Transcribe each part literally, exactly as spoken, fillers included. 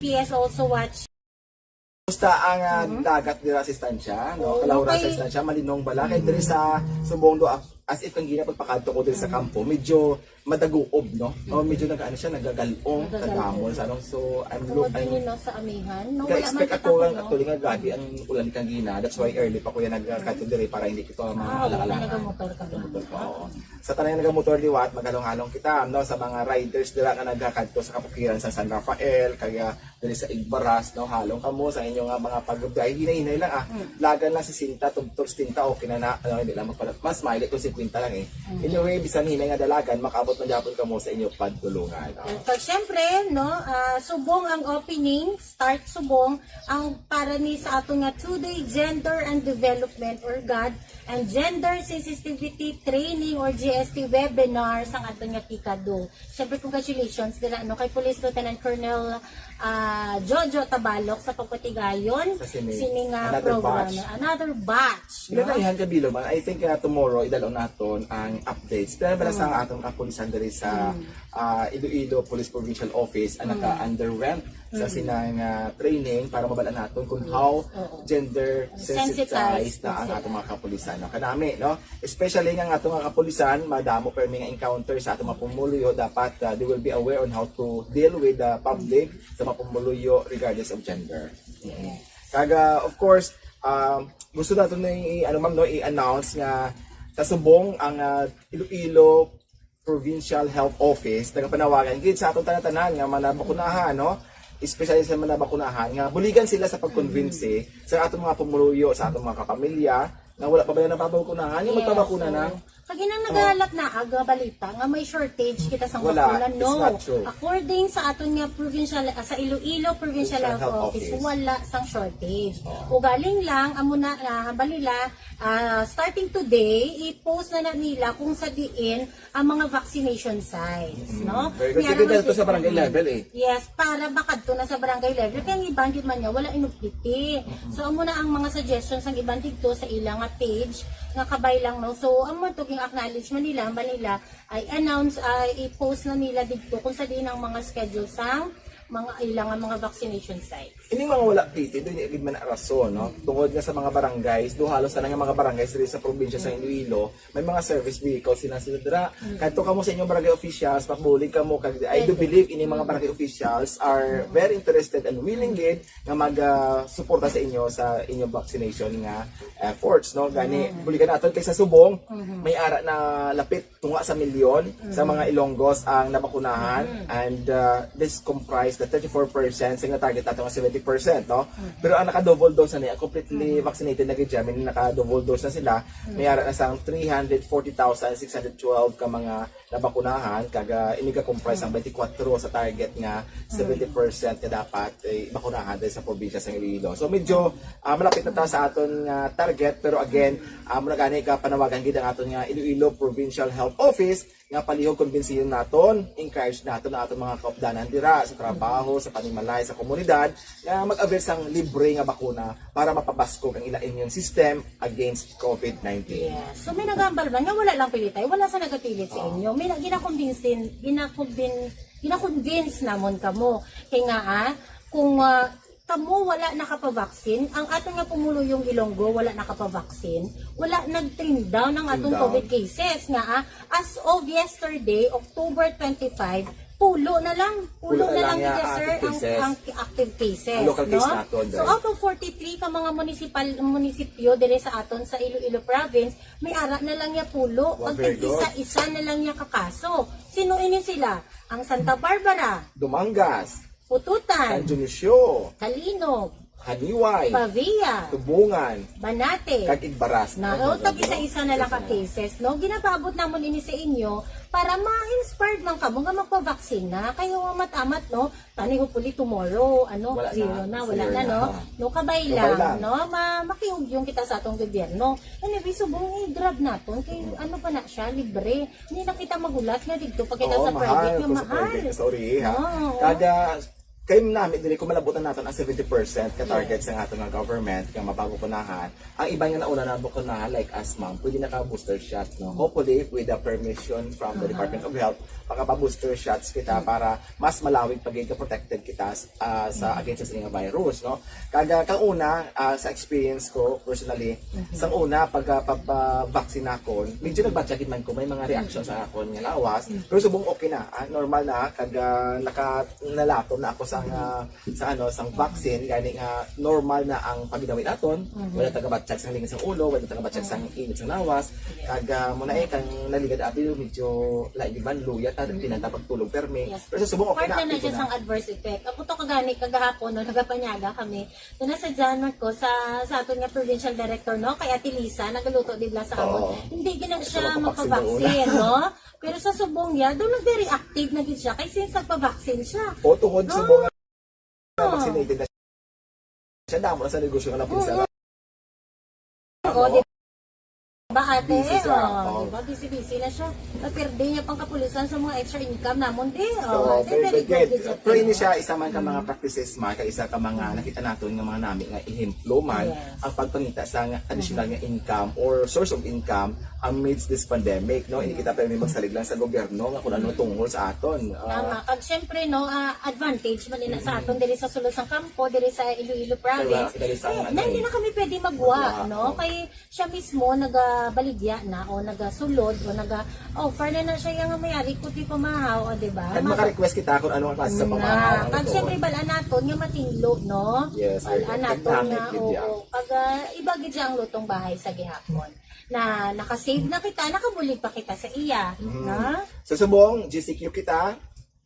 P S also watch. Kumusta ang ah, dagat dira sa Estancia? No? Oo, Kalahura okay. Sa Estancia, malinong bala. Kay diri sa Subong do, as as if kang gina pagpakadto ko diri sa kampo, medyo madaguob, no? O medyo nag-ano siya, nagagalong, Nagagalong. Kadamol sa anong. So, I'm Tungod look, I'm din, no, sa amihan. No, wala man Nag-expect kita ako lang kuno. Actually nga gabi ang ulan kang gina. That's why early pa ko yan nagkadto diri para hindi kita Ah, maalang-alangan. Nagamotor ka ba? Nagamotor pa, oo. Sa tanan nga nagamotor liwat, maghalong-halong kita, no, sa mga riders dira nga nagakadto sa kabukiran sa San Rafael, kaya diri sa Igbaras, no, halong kamo sa inyo nga mga pagbiyahe, hinay-hinay lang ah. Lagan lang sesenta to, to setenta, okay na na, ano, hindi lang magpalat, mas maili kung fifty lang eh. Anyway, bisan hinay nga dalagan, makaabot man gyapon kamo sa inyo padulungan. Oh. So, syempre, no, ah, subong ang opening, start subong, ang para ni sa aton nga two-day gender and development or GAD and gender sensitivity training or G S T webinar sang aton nga Tikado. Syempre, congratulations dira, no, kay Police Lieutenant Colonel ah, Jojo Tabalok sa pagpatigayon Sa sini. Sini nga Another programa. Batch. Another batch. Pila No? na ihan ka bilo man, I think uh, tomorrow idalon naton ang updates. Pero bala sa atong kapulisan diri sa ah, Iloilo Police Provincial Office ang naka-underwent sa sinang ah, training para mabal-an naton kung how Oo. gender Sensitized sensitized na na ang sila. Atong mga kapulisan. No? Kanami, no? Especially nga ang atong mga kapulisan, madamo permi nga encounter sa atong mga pumuluyo, dapat uh, they will be aware on how to deal with the public sa mga pumuluyo regardless of gender. Kaga, of course, um, gusto nato na i ano ma'am no, i-announce nga sa subong ang ah, Iloilo Provincial Health Office nagapanawagan gid sa atong tanan-tanan nga manabakunahan, no? Especially sa manabakunahan nga buligan sila sa pag-convince eh, sa atong mga pumuluyo, sa atong mga kapamilya nga wala pa ba nababakunahan, nga Yes, magpabakuna oo. na. Pag inang nagalat na aga balita nga may shortage kita sa Wala, bakuna, it's no. Not true. According sa aton nga provincial ah, sa Iloilo Provincial Provincial Health Health Office, Office. Wala sang shortage. Ugaling lang amo na nahambal nila ah, starting today i-post na na nila kung sa diin ang mga vaccination sites, no? Very good. Kaya Kasi naman dito sa si- barangay level eh. Yes, para makadto na sa barangay level kaya ang iban gyud man niya wala inupliti. So amo na ang mga suggestions sang iban didto sa ila nga page nga kabay lang, no. So amo to ging acknowledge man nila, man nila ay announce ay i-post na nila didto kung sa diin ang mga schedule sang mga ila nga mga vaccination sites. Ini mga wala pliti, doon yung man rason, no? Tungod nga sa mga barangays, do halos na nga mga barangays diri sa probinsya sa Iloilo, may mga service vehicles sila sila dira. Kadto kamo sa inyong barangay officials, magbulig kamo kag I do believe ini mga barangay officials are very interested and willing gid nga mag ah, suporta sa inyo sa inyong vaccination nga efforts, no? Gani buligan naton kay sa subong may ara na lapit tunga sa milyon sa mga Ilonggos ang nabakunahan, and uh, this comprised the thirty-four percent sa nga target nato nga seventy percent, no? Pero ang naka-double dose na niya, completely vaccinated na gid siya, meaning naka-double dose na sila, may ara na sang three hundred forty thousand six hundred twelve ka mga nabakunahan, kag uh, ini ka-comprise ang twenty-four sa target nga seventy percent nga dapat eh, bakunahan diri sa probinsya sa Iloilo. So medyo ah, malapit na ta sa aton nga target, pero again, amo na gani ka panawagan gid ang aton nga Iloilo Provincial Health Office nga palihog kumbinsiyon naton, encourage naton ang aton mga kaupdanan dira sa trabaho, sa panimalay, sa komunidad nga mag-avail sang libre nga bakuna para mapabaskog ang ila immune system against COVID nineteen. Yes. So may nagambal man nga wala lang pilitay, wala sa nagapilit sa inyo. May na- ginakumbinsin, ginakumbin, ginakonvince namon kamo. Kay nga ah, kung ah, kamo wala nakapavaksin, ang aton nga pumuluyong Ilonggo wala nakapavaksin, wala nag-trim down ang atong Trim down. COVID cases nga ah, as of yesterday, October twenty-five, pulo na lang, pulo Pulo na na lang lang gid, nga sir, active ang, cases. Ang active cases, Ang local no? Case naton, So dai. Out of forty-three ka mga municipal munisipyo diri sa aton sa Iloilo province, may ara na lang niya pulo. Wow, Pag very good. isa-isa na lang niya kakaso. Sino ini sila? Ang Santa Barbara, Dumangas, Pututan, San Dionisio, Calinog, Haniway, Pavia, Tubungan, Banate. Kag Igbaras. Na, o, tag-isa-isa na lang ka cases, no? Ginapaabot namon ini sa inyo para ma-inspired man kamo nga magpabaksin na. Kayo nga mat-amat, no? Tani, hopefully tomorrow, ano, Wala zero na. na, wala Zero na, na. no? Ah. No, kabay Kabay lang, lang. no? Ma makihugyong kita sa atong gobyerno. Anyway, subong i-grab naton kay ano pa na siya, libre. Hindi na kita magulat nga dito pag kita Oo, sa mahal. Private nga Kung sa mahal. Private, sa uriha. Oo. Kada Kay nami diri, kung malabutan naton ang seventy percent ka target sa aton nga government nga mabakunahan, ang iban nga nauna na bakunahan, like us, ma'am, pwede naka-booster shot, no? Hopefully, with the permission from the Department of Health, makapa-booster shots kita para mas malawig pa gid ka protected kita, ah, sa against sa sining virus, no? Kag, ah, kang una, ah, sa experience ko personally, sang una pag, ah, pagpa-vaccine nakon, medyo nagbatya gid man ko, may mga reaction sa akon nga lawas, pero subong okay na, ah, normal na, kag, ah, naka nalatom na ako sang, ah, sa ano, sang vaccine, gani nga normal na ang paginawi naton. Wala ta kabatyag sang lingid sang ulo, wala ta kabatyag sang init sang lawas. Kag, ah, muna eh, kang naligad abi, medyo lain man, luya ta, pinanta pagtulog permi. Yes. Pero sa subong, okay Part na, na na active siya na. Sang adverse effect. Ako to kagani, kagahapon, no, nagapanyaga kami. So, nasadyahan man ko sa, sa aton nga provincial director, no, kay Ate Lisa, nagaluto di bala sa amon. Oo. Hindi gina Gusto siya mo kapag-vaccine, no? Pero sa subong niya, doon nag-very active na gid siya. Kay since nagpa-vaccine siya. O, tungod sa Oo. Mga vaccinated na siya, damo na sa negosyo nga napulisan. Oo, di ba, ate? Busy siya. Oh, Oo. di ba? Busy-busy na siya. Napirdi niya pang kapulisan sa mga extra income namon, di? Oo, Oh, di, very, very good, good. Good job, Pero ini ano? siya, isa man ka mga Mm. practices man, kay isa ka mga Mm. nakita naton nga mga nami nga ehemplo man, Yes. ang pagpangita sa nga additional Mm. nga income or source of income amidst this pandemic, no? Hindi kita pwede magsalig lang sa gobyerno nga kung ano Mm. tungol sa aton. Ah, Tama. Kag syempre, no, ah, advantage man nila sa Mm. aton diri sa sulod sang kampo, diri sa Iloilo province. Correct. Diri sa Eh, ano na hindi eh. na kami pwede magwa, Magwa, no? oh. Kay siya mismo nagabaligya na o nagasulod o naga-offer na na siya nga may ari ko ti pamahaw, o, di ba? Kag Mag- maka-request kita kung ano ang klase sa Na, pamahaw, ano kag to. syempre, bal-an naton nga matinlo, no? Yes, Bal-an correct. naton Kag nga, gamit gid, yeah. oo. Kag, ah, iba gid siya ang lutong bahay sa gihapon. Na naka-save na kita, nakabulig pa kita sa iya, Mhm. na? Sa subong, G C Q kita,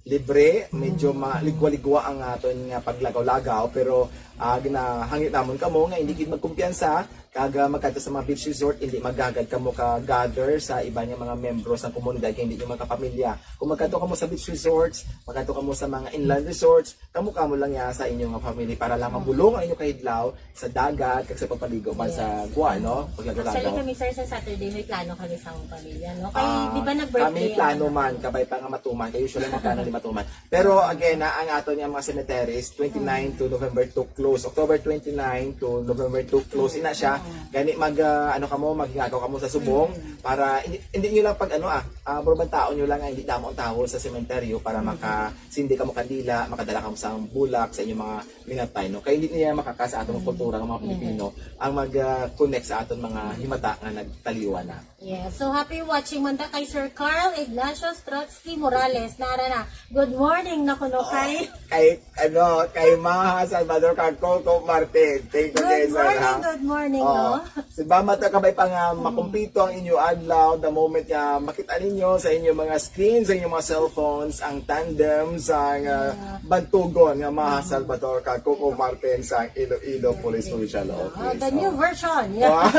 libre, medyo Mhm. maligwa-ligwa ang aton nga paglagaw-lagaw, pero, ah, ginahangyo namon kamo nga hindi gid magkumpiyansa, kag, ah, magkadto sa mga beach resort, hindi maghagad kamo ka-gather sa iban nga mga membro sang komunidad kay hindi nyo magkapamilya. Kung magkadto kamo sa beach resorts, magkadto kamo sa mga inland resorts, kamo-kamo lang ya sa inyo nga family para lang mabulong ang inyo kahidlaw sa dagat kag sa pagpaligo man sa Yes. kuan, no? Paglagaw-lagaw. Actually, kami, sir, sa Saturday may plano kami sa among pamilya, no? Kay, Ah, di ba, nag-birthday kami plano ang man, kabay pa nga matuman. Kay usually mga plano di matuman. Pero again, na ang aton nga mga cemeteries, twenty-nine Mm. to November two close. October twenty-nine to November two close. Mm. Ina siya, Mm. gani mag, ah, ano kamo, maghingagaw kamo sa subong Mm. para hindi, hindi nyo lang pag ano, ah, ah, puro bantaon nyo lang nga hindi damo ang tawo sa sementeryo para Mm. maka sindi kamo kandila, makadala kamo sang bulak sa inyong mga minatay, no? Kay hindi niya makaka sa atong Mm. kultura nga mga Mm. Pilipino ang mag, ah, connect sa aton mga himata nga nagtaliwan na. Yes. So, happy watching man ta kay Sir Carl Ignacio Strotsky Morales. Nara na. Good morning na kuno Oh, kay kay, ano, kay Maha Salvador kag Coco Martin. Thank you, Good guys, morning, ha? Good morning, Oh, no? Salamat, kabay pa nga Mm. makumpleto ang inyo adlaw the moment nga makita ninyo sa inyo mga screen, sa inyo mga cellphones, ang tandem sa, uh, Yeah. bantugon nga Maha Mm. Salvador kag Coco Martin sa Iloilo Police Provincial Ah, Office. the new Oh. version. Yeah. Wow.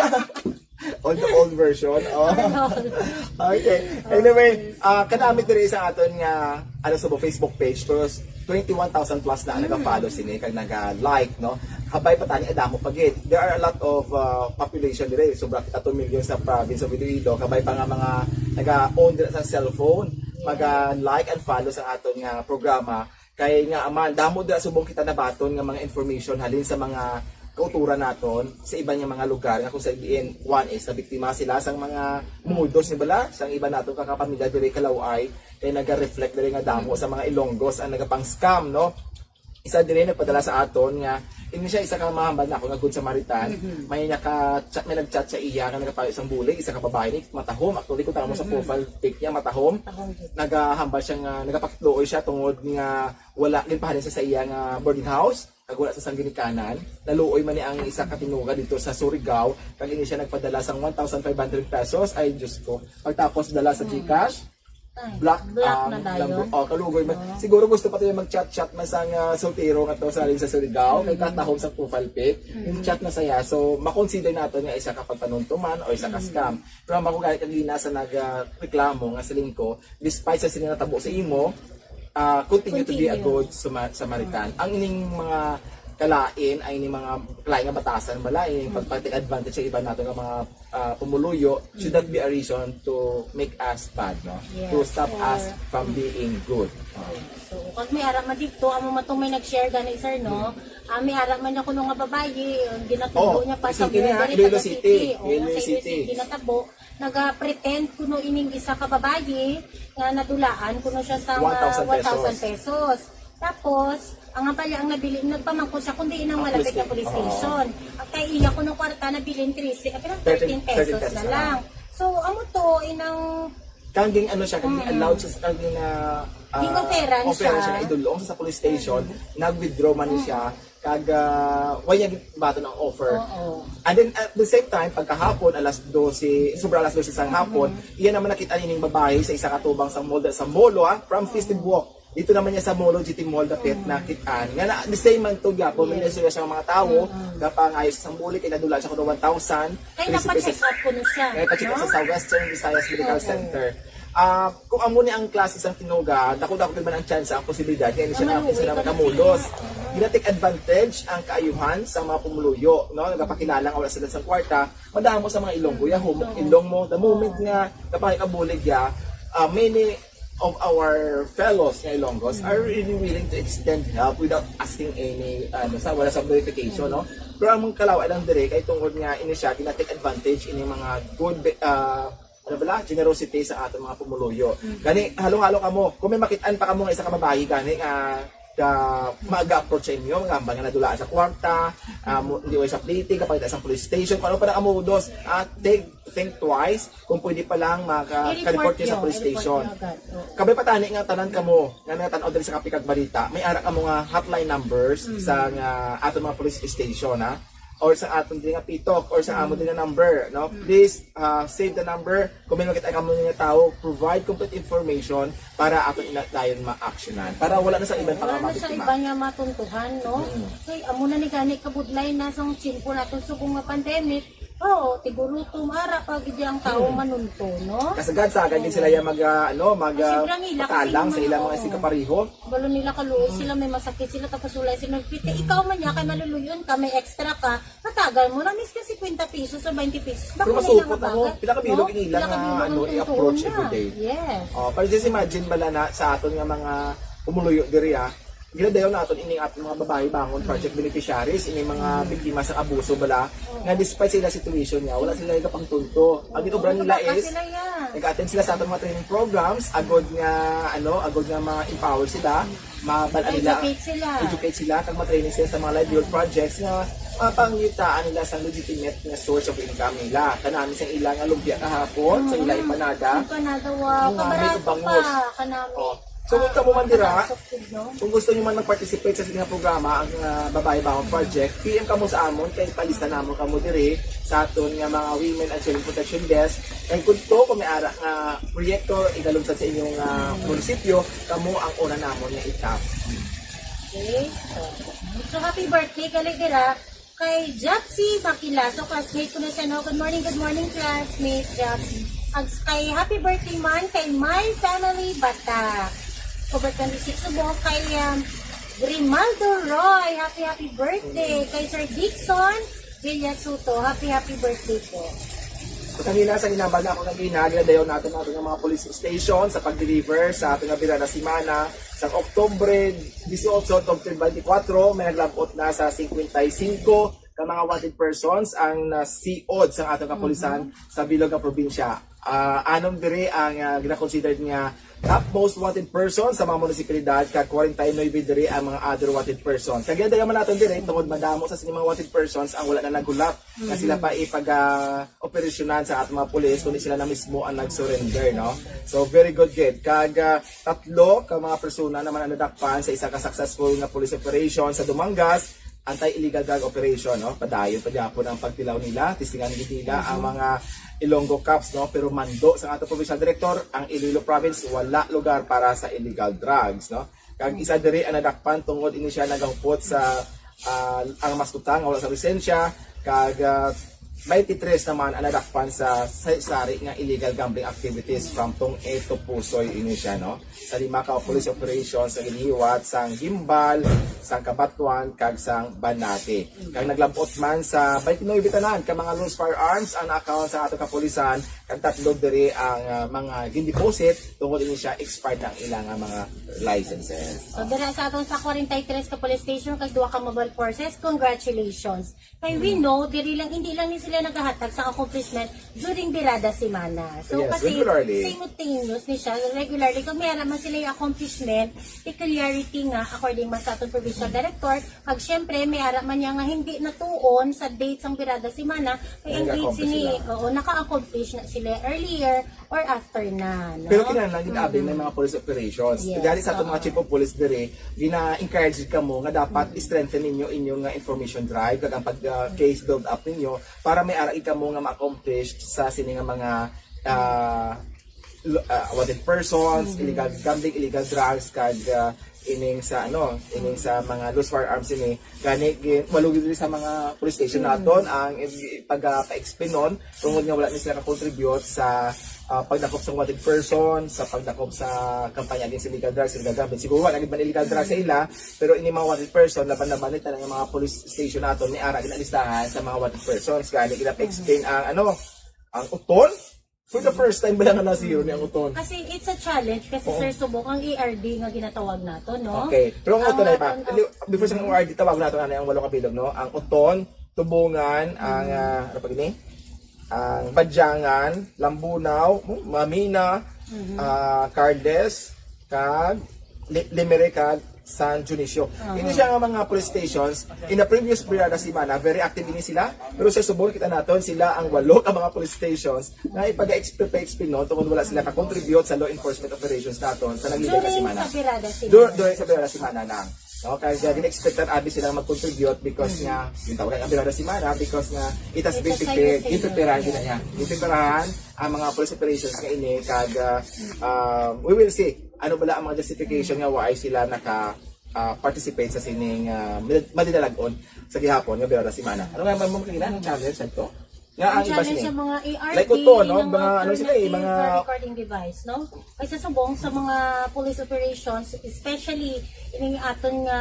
On the old version. Oh. On the old. Okay. Anyway, Okay. ah, kanami diri sa aton nga, ano, sa Facebook page, pero twenty-one thousand plus na ang Mm. naga-follow sini kag naga-like, no? Kabay pa tani, adamo pa gid. There are a lot of, uh, population dire. Sobra kita two million sa province of Iloilo. Kabay pa nga mga naga-own dira sa cellphone, Yes. maga-like and follow sa aton nga programa. Kay nga man, damo dira subong kita nabaton nga mga information halin sa mga kauturan naton sa iban nga mga lugar nga kung sa diin, one is nabiktima sila sang mga mudos ni bala, sang iban naton kakapamilya diri Calauay, kay naga-reflect diri nga damo Mm. sa mga Ilonggos ang nagapang-scam, no? Isa diri nagpadala sa aton nga, ini siya isa ka mahambal na ako nga Good Samaritan. Mhm. May naka-chat, may nag-chat sa iya nga nagapayo sang bulig, isa ka babae ni matahom. Actually, kung tanaw mo sa Mhm. profile pic niya, matahom. Tahom. Nagahambal siya nga, nagapakitluoy siya tungod nga wala ginpahalin sa, sa iya nga boarding house, kag wala sa sang ginikanan. Naluoy man ni ang isa ka tinuga dito sa Surigao, kag ini siya nagpadala sang one thousand five hundred pesos. Ay, Diyos ko. Pagtapos dala sa Hmm. GCash, Ay, block block ang na dayon. number. Oh, kalugoy man. Oo. Siguro gusto pa tayo mag-chat-chat man sang, ah, soltero nga to sa, sa Surigao, kay Mm. katahom sa profile pic, Mm. yung chat na saya. So, makonsider nato nga isa ka pagpanuntuman o isa ka Mm. scam. Pero ang ako gani kagina sa nagreklamo nga siling ko, despite sa sila natabo sa imo, ah, continue to be a Continue. good Suma-, Samaritan. Mm. Ang ining mga kalain ay ni mga kalain nga batasan bala, eh, pagpa-take advantage sa iban nato nga mga ah, pumuluyo, should not be a reason to make us bad, no? To Yes, stop or- us from being good. Ah. So, kag may ara man dito, amo man tong may nag-share gani, sir, no? Ah, may ara man niya kuno nga babayi, ang ginatulo Oh, niya pa sa City na, Mira, Iloilo taga City. City. Oo, Iloilo sa Iloilo City. City ginatabo, nag-pretend kuno ining isa ka babayi nga nadulaan kuno siya sa One thousand one thousand pesos. Tapos, ang ampalya ang nabilin, nagpamangkot siya kung diin ang Ang malapit na police police station. Oo. station. Ang kay iya kuno kwarta nabilin trese, pero Thirteen, thirteen pesos thirteen pesos na na lang. lang. So, amo to, inang Kang ging ano siya, kang ging-allowed siya sa kang ging na ah, Ging-offeran offeran siya. Na idulong sa, sa police station, nag-withdraw man siya, kag uh, wala niya baton ang offer. Oo. And then at the same time, pagkahapon, alas dose, sobra alas dose sang hapon, iya naman nakita nining babae sa isa ka tubang sa mall, sa mall, ah, from Festive Walk. Dito naman niya sa Molo G T Mall dapit na kitaan. Nga na, the same man to gyapon, may naistorya siya mga tawo, gapangayo sa sambuli, kay nadula siya kuno one thousand. Kay napa-check up kuno siya, Kaya pa-check up no? Sa Western Visayas Medical Oo. Center. Ah, kung amo ni ang klase sang tinuga, dako-dako man ang tsansa, ang posibilidad nga hindi siya Maluoy hindi siya ka na makamulos. siya. Gina-take advantage ang kaayuhan sa mga pumuluyo, no? Nagapakilala nga wala sila sa kwarta, madamo sa mga Ilonggo ya, hum, Ilong mo, the moment nga kapakikabulig ya, ah, many of our fellows nga Ilonggos are really willing to extend help without asking any, ano, sa, wala sa verification, no? Pero ang mga kalawa lang dire, kay tungod nga ini siya, gina-take advantage ini mga good, ah, ano bala, generosity sa aton mga pumuluyo. Gani, halo-halo kamo, kung may makitaan pa kamo nga isa ka babayi gani nga ka mag-approach sa inyo, nga hambal nga nadulaan sa kwarta, ah, mo, hindi way sa plete, kapag sa police station, kung ano pa na kamo dos, ah, take, think twice kung pwede pa lang maka-report I-report niyo sa niyo, police i-report station. Niyo agad. Oo. Kabay pa tani nga tanan kamo nga nagatan-aw diri sa Kape kag Balita, may ara kamo nga hotline numbers sa nga aton mga police station, ha, or sa aton din nga pitok or sa amo din nga number, no? Please, ah, save the number. Kung may makita kamo nga tawo, provide complete information para aton ina dayon ma-actionan, para wala na sa iban pa nga Wala na sa mabiktima. Iban nga matuntuhan, no? Kay amo na ni gani kabudlay na sang tiyempo naton subong nga pandemic. Oo, tigurutom ara pa gid ang tawo manunto, no? Kasagad-sagad din sila yung mag, ah, ano, mag, ah, Kasi brang ila, patalang kasi sa ilang mga, mga oo. Kapareho. Balo nila kaluoy sila, may masakit sila, tapos wala sila nagpiti. Ikaw man niya, kay maluluyon ka, may extra ka, matagal mo na, miski fifty pesos o twenty pesos. Baka Pero may masupot nakabagal, ako. Pila ka bilog no? inila Pila ka nga, bilog ano, ang i-approach tuntuon every na. Day. Yes. Oh, pero just imagine bala na sa aton nga mga pumuluyo diri, ah. Ginadayaw naton ining aton mga babayi bangon project beneficiaries, ining mga biktima sa abuso bala, nga despite sila situation niya, wala sila nagapangtunto. Ang ginobra Oo, nila baka is sila yan. Nag-attend sila sa atong mga training programs, agod nga, ano, agod nga ma-empower sila, mabal-an nila, Ma-educate sila. Educate sila, kag ma-training sila sa mga livelihood projects nga mapangitaan nila sa legitimate nga source of income nila. Kanami sa ila nga lumpia kahapon, sa ila empanada. Empanada, wow. Mga may Kabarato bangus. Pa, kanami. Oh. So, kung kamo man dira, Kabarato, no? Kung gusto niyo man mag-participate sa sining programa, ang, ah, Babae Bangon Project, P M kamo sa amon, kay palista namon kamo diri sa aton nga mga Women and Children Protection Desk. And kung to, kung may ara nga proyekto igalungsad sa inyong, ah, munisipyo, kamo ang una namon nga itap. Okay. So, so happy birthday gali dira kay Japsy Maquilaso, classmate ko na siya, no? Good morning, good morning, classmate Japsy. Ag kay happy birthday man kay My Family Bata. October twenty-six, subong kay, um, Grimaldo Roy. Happy, happy birthday. Kay Sir Dixon Villasuto. Happy, happy birthday po. So, kanina sa hinambal na ako ng ginagila, dayon natin natin ng mga police station sa pag-deliver sa ating nga birada semana sa Oktobre dieciocho, Oktobre twenty-four, may naglabot na sa fifty-five ka mga wanted persons ang nasiod sa ating kapulisan sa bilog nga probinsya. Ah, anom diri ang, ah, gina-considered nga top most wanted person sa mga munisipalidad, kag forty-nine diri ang mga other wanted person. Kag ginabayaw man naton diri tungod madamo sa sini mga wanted persons ang wala na naghulat nga sila pa ipag, ah, operasyonan sa ating mga pulis, kundi sila na mismo ang nag-surrender, no? So, very good, good. Kag, ah, tatlo ka mga persona naman ang nadakpan sa isa ka successful nga police operation sa Dumangas, anti-illegal drug operation, no? Padayon pa gyapon ang pagtilaw nila, testingan gid nila ang mga Ilonggo cops, no? Pero mando sa ato provincial director, ang Iloilo province wala lugar para sa illegal drugs, no? Kag isa diri ang nadakpan tungod ini siya nagahupot sa, ah, ang maskutan nga wala sa lisensya, kag, ah, Twenty-three naman ang nadakpan sa sari-sari nga illegal gambling activities from Tong-e to Pusoy, ini siya, no? Sa lima ka police operations nga ginhiwat sang Guimbal, sang Cabatuan, kag sang Banate. Kag naglab-ot man sa twenty-nine tanan ka mga loose firearms ang account sa ato kapulisan, kag tatlo diri ang ah, mga gindeposit tungod ini siya expired na ang ilang ah, mga licenses. So, dira sa atong sa forty-three ka police station kag duha ka mobile forces, congratulations. Kay we know, diri lang, hindi lang ni sila nagahatag sa accomplishment during Birada Semana. So, Yes, kasi regularly. Simultaneous ni siya, regularly. Kung may ara man sila yung accomplishment, peculiarity nga, according man sa atong provincial director, pag syempre, may ara man niya nga hindi natuon sa date sang Birada Semana, may Nag-accomplish engage ni, sila. Oo, naka-accomplish na sila earlier or after na. No? Pero kinahanglan gid abi may mga police operations. Yes, Gani sa atong oo. mga chief of police diri, gina-encourage kamo nga dapat i-strengthen ninyo inyong nga information drive kag ang pag uh, case build up ninyo para may ara gid kamo nga ma-accomplish sa sini nga mga uh, lo- uh, wanted persons, illegal gambling, illegal drugs kag uh, ining sa ano, ining sa mga loose firearms ini. Gani gi- walo gid sa mga police station naton ang i- pag uh, pa-explain nun tungod nga wala ni sila ka-contribute sa uh, pagdakop sa wanted person, sa pagdakop sa kampanya against illegal drugs, illegal gambling. Siguro wala gid man illegal drugs sa ila, pero ini mga wanted person, laban-laban ni tanan nga mga police station naton ni ara ginalistahan sa mga wanted persons. Gani gina-explain ang ano, ang uton. For the first time ba lang na zero ni ang uton? Kasi it's a challenge kasi Oo. Sir Subong ang A R D nga ginatawag nato, no? Okay. Pero ang Ang uton ay pa, aton, hindi, before sa A R D, tawag nato na ang walo ka bilog, no? Ang uton, tubungan, ang, ah, ano pa gini? Ang badyangan, lambunaw, hmm, mamina, ah, cardless, kag li- limere kag San Dionisio. Hindi siya nga mga police stations. In the previous Birada Semana, very active ini sila. Pero sa subong, kita naton sila ang walo ka mga police stations na ipag-explain no tungod wala sila ka-contribute sa law enforcement operations naton sa naglipas nga During semana. sa Birada Semana. Dur- during sa Birada Semana lang. No, kaya siya din expected abi sila mag-contribute because nga yung tawag ang Birada Semana because nga it has It's been a prepared. sign of Yung preparahan gid na niya. Yung preparahan ang mga police operations nga ini kag uh, um, we will see ano bala ang mga justification nga why sila naka uh, participate sa sining uh, madinalagon sa gihapon nga Birada Semana. Ano nga man mo kanina ang challenge nagto? Nga ang Ang iba challenge sini. sa mga A R D, Like uton, no? yung Mga ano sila eh, alternative, mga uh, recording device, no? Kaysa subong sa mga police operations, especially ining aton nga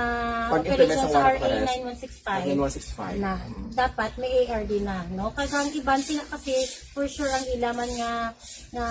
Pag-implement operations sa sa warrant R A arrest. nine one six five. Ang one six five. Na, dapat may A R D na, no? Kaya ang iban sila kasi, for sure, ang ila man nga, nga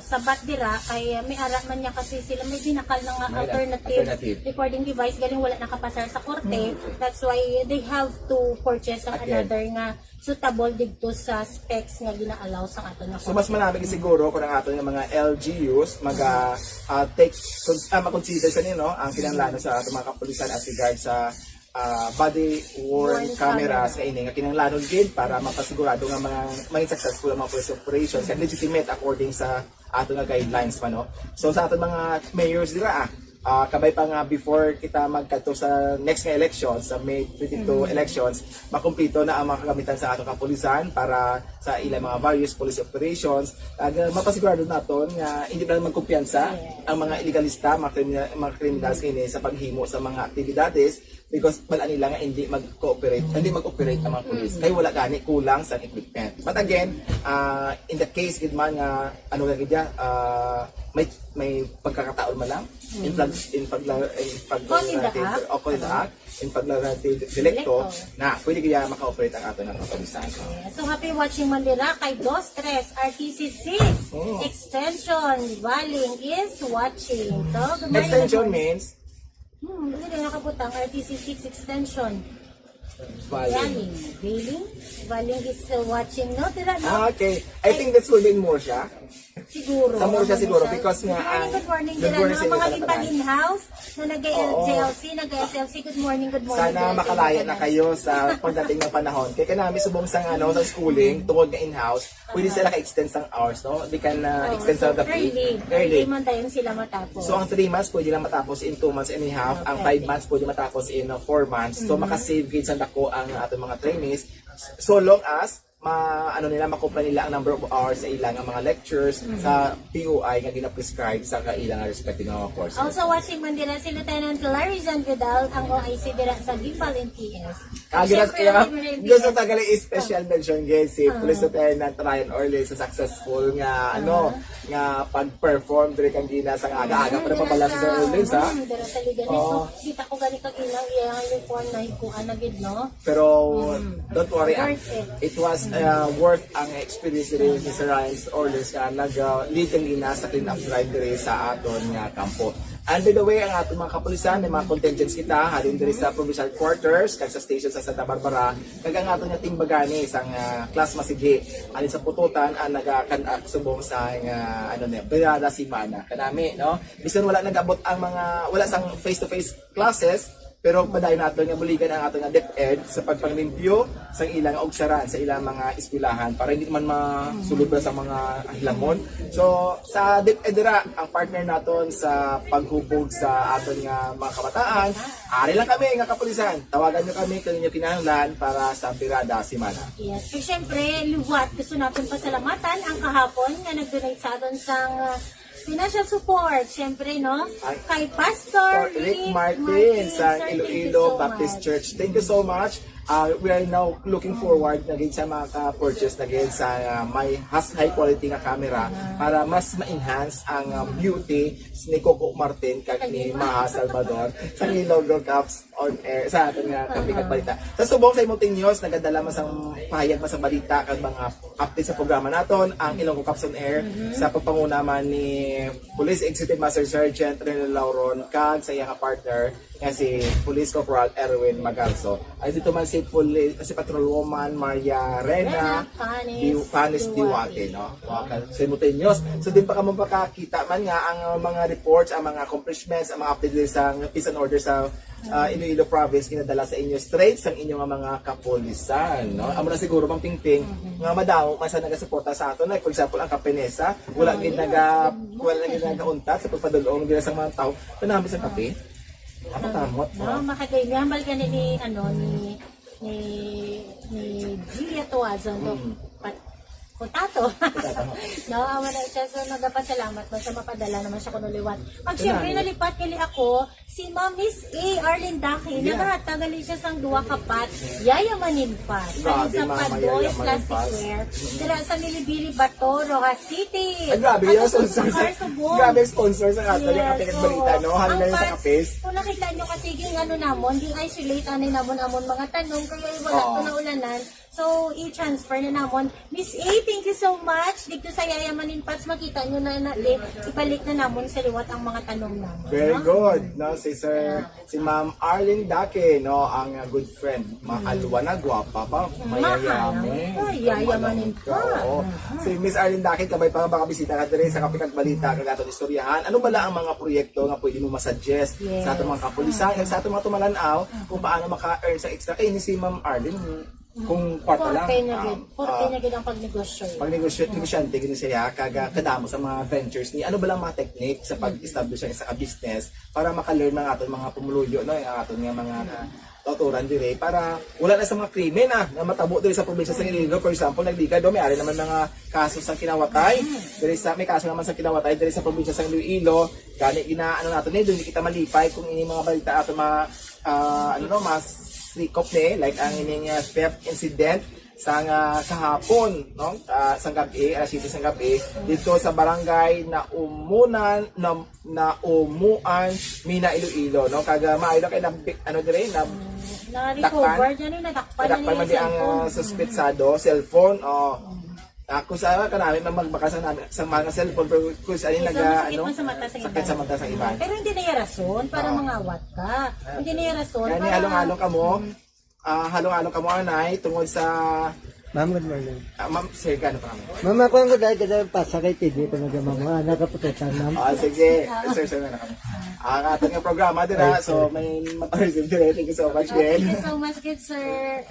sabat dira, kay uh, may ara man niya kasi sila, may dinakal na nga May alternative, alternative. Recording device, galing wala nakapasar sa korte. That's why they have to purchase ang Again. Another nga suitable dito sa specs nga gina-allow sa aton nga So mas manami siguro kung ang aton nga mga L G Us mag ah, ah, take cons- ah, makonsider sa nino ang kinahanglanon sa aton mga kapulisan as regards sa ah, body worn Worn cameras camera. Nga ini nga kinahanglanon gid para mapasigurado nga mga maging successful ang mga police operations and legitimate according sa ato nga guidelines pa no. So sa aton mga mayors dira ah, ah, kabay pa nga before kita magkadto sa next nga election sa May twenty-two elections, makumpleto na ang mga kagamitan sa atong kapulisan para sa ilang mga various police operations. Ag uh, mapasigurado naton nga hindi lang magkumpiyansa ang mga illegalista, mga kriminal, mga criminals ini sa paghimo sa mga aktibidades because bala nila nga hindi mag-cooperate, hindi mag-operate ang mga police. Kay wala gani kulang sa equipment. But again, uh, in the case gid man nga ano nga gid ya, uh, may may pagkakataon man lang in pag in pagla in pag Caught in the act. O caught in the act, in paglaranti delikto Delikto. Na pwede kaya maka-operate ang ato ng kapulisan. So happy watching man dira kay Dos Tres R T C six Oh. Extension Valing is watching. So good morning. Extension Good morning. Means Hmm, hindi na nakabutang R T C six Extension. Valing. Valing. Valing. Valing is uh, watching, no? Tira, no? Ah, okay. I think that's will be in Murcia. Siguro. Sa Murcia Ano siguro siya? because nga Good morning, ang good morning. Good Dira, morning no? sa inyo Mga tanan. in-house na nag-J L C, nag-S L C. Good morning, good morning. Sana Dira, makalaya dira, na kayo sa pagdating ng panahon. Kaya kanami subong sa ano, sa schooling, tungod nga in-house, pwede sila ka-extend sang hours, no? They can uh, Oh, extend so sa gabi. early. Early man tayo sila matapos. So ang three months pwede lang matapos in two months and a half, ang Okay. five months pwede matapos in uh, four months. So Mm-hmm. Makasave gid sa dako ang uh, ating mga trainees so long as ma ano nila, makupla nila ang number of hours sa ilang mga lectures sa P O I nga gina-prescribe sa kailang nga respective nga mga courses. Also watching man dira si Lieutenant Larry John Vidal, ang O I C dira sa Guimbal M T S. Ah, gina- Siyempre, kaya, ang M T S. Gusto tagal i-special mention gid si Police Lieutenant Ryan Orlin sa successful nga ano nga pag-perform diri kang Gina sa aga-aga pa na pabala sa Sir Orlin, ha? Hmm, dira sa Leganes, no? Kita ko gani kag ilang iya nga uniform na ikuan na gid, no? Pero don't worry, ah. Worth it. It was uh, worth ang experience diri ni Sir Ryan Orlin nga nag-lead kang Gina sa clean-up drive diri sa aton nga kampo. And by the way, ang aton mga kapulisan, may mga contingents kita halin diri sa provincial quarters kag sa station sa Santa Barbara, kag ang aton nga team ba gani sang uh, Class Masigi halin sa Pututan ang nagakan-ak subong sa nga ano ni Birada Semana kanami, no? Bisan wala nag-abot ang mga, wala sang face-to-face classes, pero padayon nato nga buligan ang ato nga DepEd sa pagpanglimpyo sa ilang ugsaran, sa ilang mga eskwelahan para hindi man masulod ba sa mga hilamon. So sa DepEd dira ang partner naton sa paghubog sa aton nga mga kabataan. Ari lang kami nga kapulisan. Tawagan nyo kami kung inyo kinahanglan para sa Birada Semana. Yes. So, syempre, liwat, gusto natin pasalamatan ang kahapon nga nag-donate sa aton sang uh, financial support, syempre, no? Kay Pastor Rick Martin sa Iloilo Baptist Church. Thank you so much. Uh, we are now looking forward na gid sa mga ka-purchase na gid sa uh, may has high quality nga camera para mas ma-enhance ang uh, beauty ni Coco Martin kag ni Maha Salvador sa Ilonggo Cops on Air sa aton nga Kape kag Balita. Sa subong sa Imulting News, nagadala man sang pahayag man sa balita kag mga update sa programa naton ang Ilonggo Cops on Air sa pagpanguna man ni Police Executive Master Sergeant Rene Lauron kag sa iyang partner nga si Police Corporal Erwin Magarzo. Ay dito man si Police, si Patrolwoman Maria Rena Panis Di- Panis Diwate, no? Mga ka-, Simultaneous. So din pa kamo makakita man nga ang uh, mga reports, ang mga accomplishments, ang mga updates sa peace and order sa uh, Iloilo province ginadala sa inyo straight sang inyo nga mga kapulisan, no? Amo na siguro, Ma'am Pingping, nga madamo man sa nagasuporta sa aton. Like for example, ang Kapenesa, wala gid naga wala gid nagauntat sa pagpadulong nila sa mga tao. Kanami sa kape. Ako tamot, No, makagay hambal gani ni ano ni ni ni Gia Tuazon do pat Potato. No, amo na siya. So, nagapasalamat man sa mapadala naman siya kuno liwat. Pag syempre, nalipat gali ako, si Ma'am Miss A. Arlene Daki, nagahata gali siya sang duha ka pot. Yayamanin pot. Halin sa Padoy Plasticware. Dira sa Milibili, Bato, Roxas City. Ay, grabe yung sponsor sa, grabe yung sponsor sa ato yung kape kag balita, no? Halin na yung sa kapes. Kung nakita nyo kasi, ging ano namon, ging isolate anay namon amon mga tanom, kaya wala ko na ulanan. So, i-transfer na namon. Miss A, thank you so much. Dito sa Yayamanin Pots, makita nyo na, na eh, ibalik na namon sa liwat ang mga tanom namon. Very good, no? Si Sir, si Ma'am Arlene Dake, no? Ang uh, good friend. Maalwa na, gwapa pa. Mayayaman. Yayamanin pa. Si Miss Arlene Dake, kabay pa nga makabisita ka diri sa Kape kag Balita kag aton istoryahan. Ano bala ang mga proyekto nga pwede mo masuggest sa atong mga kapulisan, sa atong mga tumalanaw, kung paano maka-earn sa extra? Kay ni si Ma'am Arlene, kung kwarta lang. Forte na gid. Forte na gid ang pagnegosyo. Pag negosyo, negosyante gid siya, kaga kadamo sa mga ventures ni ano ba lang mga technique sa pag-establish sa isa ka business para maka-learn ang aton mga pumuluyo, no, ang aton nga mga kautoran dire para wala na sa mga krimen ah, nga matabo diri sa probinsya sa Iloilo. For example, nagligad do may ari naman mga kaso sa kinawatay. Diri sa may kaso naman sa kinawatay diri sa probinsya sa Iloilo. Gani gina ano nato ni, dili kita malipay kung ini mga balita ato ma ah, ano no, mas sikop ni, like ang ining uh, theft incident sa nga kahapon, no? Ah, sa gabi, alas siyete sa gabi, dito sa barangay na umunan na na umuan Mina Iloilo, no? Kaga maayo na kay na, ano dire na Na-recover niya ni, nadakpan na Nadakpan man ni di ang uh, suspetsado, cellphone, oh. Ako sa kanami man magbakal sa nami sa mga cellphone pero kung sa nag Masakit ano man sa mata sa sakit sa mata sa iban. Pero hindi na iya rason para mangawat ka. Hindi na iya rason Gani para halong-halong kamo. Ah, halong-halong kamo anay tungod sa Ma'am, good morning. ah, ma'am, sir, gano pa kami? Ma'am, ako ang gudahil ka dahil pasa kay T V ko na gamang mga anak kapututan, ma'am. Ah, sige. Sir, sir, na kami. Ang ating nga programa dira, so may ma-receive dire. Thank you so much, Thank Ben. you so much, good sir.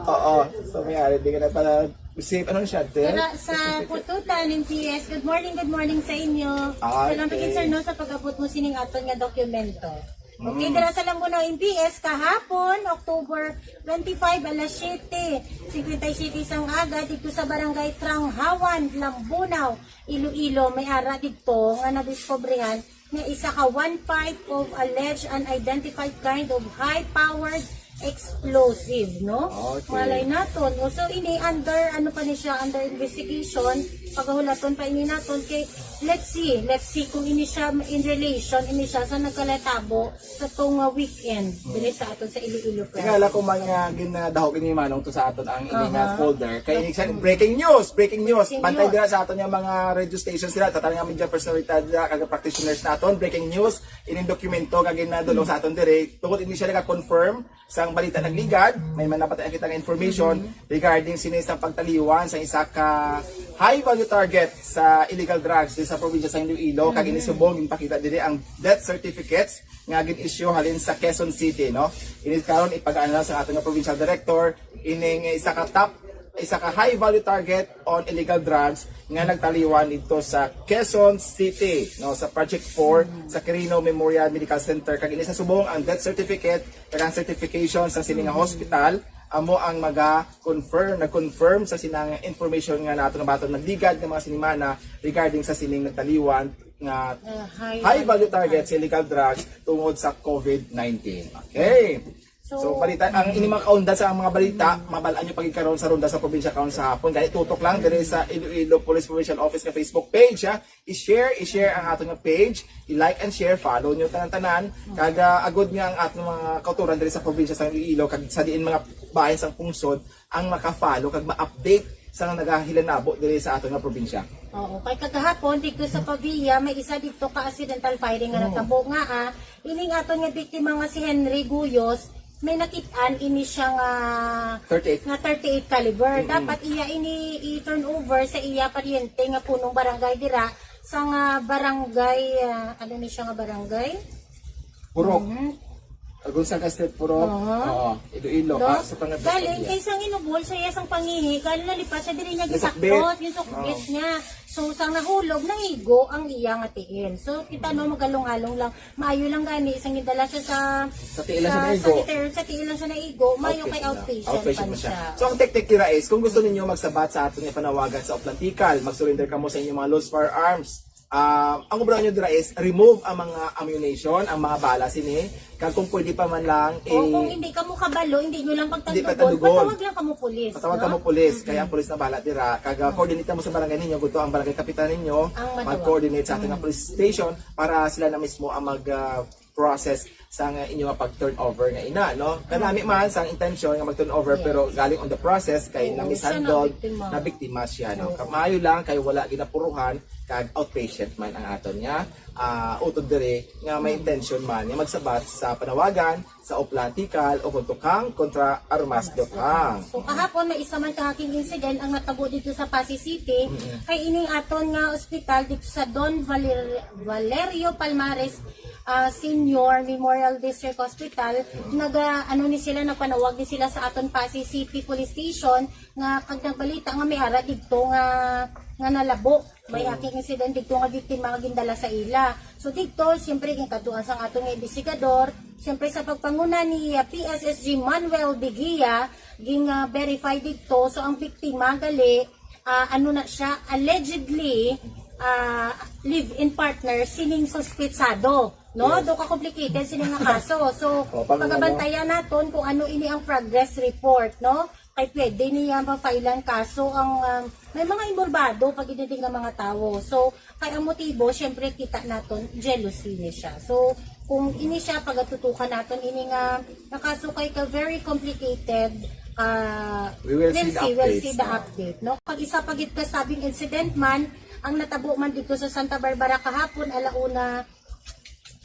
Oo. So may ari di ka na pala receive. Ano siya, Ate? Pero sa Pututan, M T S, good morning, good morning sa inyo. Ah, Salamat okay. Gid, sir, no, sa pag-abot mo sining aton nga dokumento. Okay, dira sa Lambunao M P S kahapon, October twenty-five, alas siyete cincuenta y siete sang aga, dito sa Barangay Tranghawan, Lambunao, Iloilo, may ara dito nga nadiskobrehan nga isa ka one pipe of alleged unidentified kind of high-powered explosive, no? Okay. Malay naton. O, so, ini under, ano pa ni siya, under investigation, pagahulaton pa ini naton kay, let's see, let's see kung ini siya in relation, ini siya sa nagkalatabo sa tong, uh, weekend, dili sa aton sa Iloilo province. Tingala ko man nga ginadahog ni Manong to sa aton ang ini nga Aha. folder. Kay ini siya, breaking news, breaking news. Breaking Bantay news. Dira sa aton nga mga radio stations dira, sa tanan nga media personality dira, kag practitioners naton, breaking news, ining dokumento nga ginadulong sa aton dire, tungod ini siya nag-confirm sang balita nagligad, may man napatay kita nga information regarding sini sa pagtaliwan sa isa ka high value target sa illegal drugs diri sa probinsya sa Iloilo, kag ini subong ginpakita diri ang death certificates nga gin-issue halin sa Quezon City, no? Ini karon ipag-ana sa aton nga provincial director ining isa ka top, isa ka high value target on illegal drugs nga nagtaliwan dito sa Quezon City, no, sa Project four sa Quirino Memorial Medical Center, kag ini sa subong ang death certificate kag ang certification sa sini nga hospital amo ang maga-confirm, nag-confirm sa sinang information nga nato nga baton nagligad nga mga sinimana regarding sa sining nagtaliwan nga Uh, high high value target sa illegal drugs tungod sa COVID nineteen. Okay. So, So, balita, ang ini mga kaundan sa mga balita, mabalaan nyo pagigkaroon sa ronda sa probinsya karon sa hapon. Gani tutok lang diri sa Iloilo Police Provincial Office nga Facebook page, ha. I-share, i-share ang aton nga page, i-like and share, follow nyo tanan-tanan. Kag ah, agod nga ang aton mga kauturan diri sa probinsya sa Iloilo, kag sa diin mga bahin sang pungsod ang maka-follow kag ma-update sa nagahilanabo diri sa aton nga probinsya. Oo, kay kagahapon dito sa Pavia may isa dito ka accidental firing nga natabo nga ah, ining aton nga biktima nga si Henry Guyos, may nakit-an ini siya nga Thirty-eight. nga thirty-eight caliber. Dapat iya ini i-turn over sa iya paryente nga punong barangay dira sa nga barangay, ah, ano ni siya nga barangay? Purok. Mhm. Gonzaga Street, Purok. Aha. Oo. Iloilo. No? Ah, sa pangatlo. Galing kay sang inubol siya, iya sang pangihi, galing nalipat siya diri niya Gisakbit. gisakbot, yung sukbit niya. So sang nahulog, naigo ang iya nga tiil. So kita no, magalong-along lang. Maayo lang gani isang gidala siya sa Sa tiil lang siya sa, naigo. sa tiil, sa tiil lang siya naigo, maayo kay outpatient, Outpatient pa na siya. siya. So ang technique dira is kung gusto ninyo magsabat sa aton nga panawagan sa Oplantical, mag-surrender kamo sa inyong mga loose firearms. Ah, ang obra nyo dira is remove ang mga ammunition, ang mga bala sini, kag kung pwede pa man lang O kung eh, hindi kamo kabalo, hindi nyo lang Hindi pagtandugon, pagtandugon. Patawag lang kamo pulis. Patawag No? kamo pulis, kaya ang pulis na bala dira. Kag ah, coordinate mo sa barangay ninyo, guto ang barangay kapitan ninyo, Ang matawag. mag-coordinate sa ating police station para sila na mismo ang mag ah, process sa nga inyo nga pag-turnover nga ina, no? Kanami man sa intention nga mag-turnover Yes. pero galing on the process kay Oo, na-mishandled, siya nabiktima. Nabiktima siya, no? Kamayo lang kay wala ginapuruhan kag outpatient man ang aton nga ah, utod diri nga may intention man nga magsabat sa panawagan sa Oplantical o kung tukang kontra armas dukhang. So kahapon may isa man ka hacking incident ang natabo dito sa Passi City kay ining aton nga ospital dito sa Don Valer- Valerio Palmares ah, Senior Memorial District Hospital. Naga ano ni sila, nagpanawag ni sila sa aton Passi City Police Station nga kag nagbalita nga may ara dito nga nga nalabo. May hacking incident dito nga biktima nga gindala sa ila. So dito, siyempre, ginkadtuan sang aton nga investigador, siyempre sa pagpanguna ni ah, P S S G Manuel Digia, ging ah, verify dito. So ang biktima gali ah, ano na siya, allegedly ah, live-in partner sining suspetsado, no? Yes. Do ka complicated sini nga kaso. So O, pag- pagabantayan naton kung ano ini ang progress report, no? Kay pwede niya ma-file ang kaso ang um, may mga involvado pag ididig nga mga tawo. So kay ang motibo, syempre, kita naton jealousy ni siya. So kung ini siya pagatutukan naton ini nga nga kaso kay ka very complicated, ah, We will see the see, we'll updates, see the no? Update, no? Kag isa pa gid ka stabbing incident man ang natabo man dito sa Santa Barbara kahapon, alauna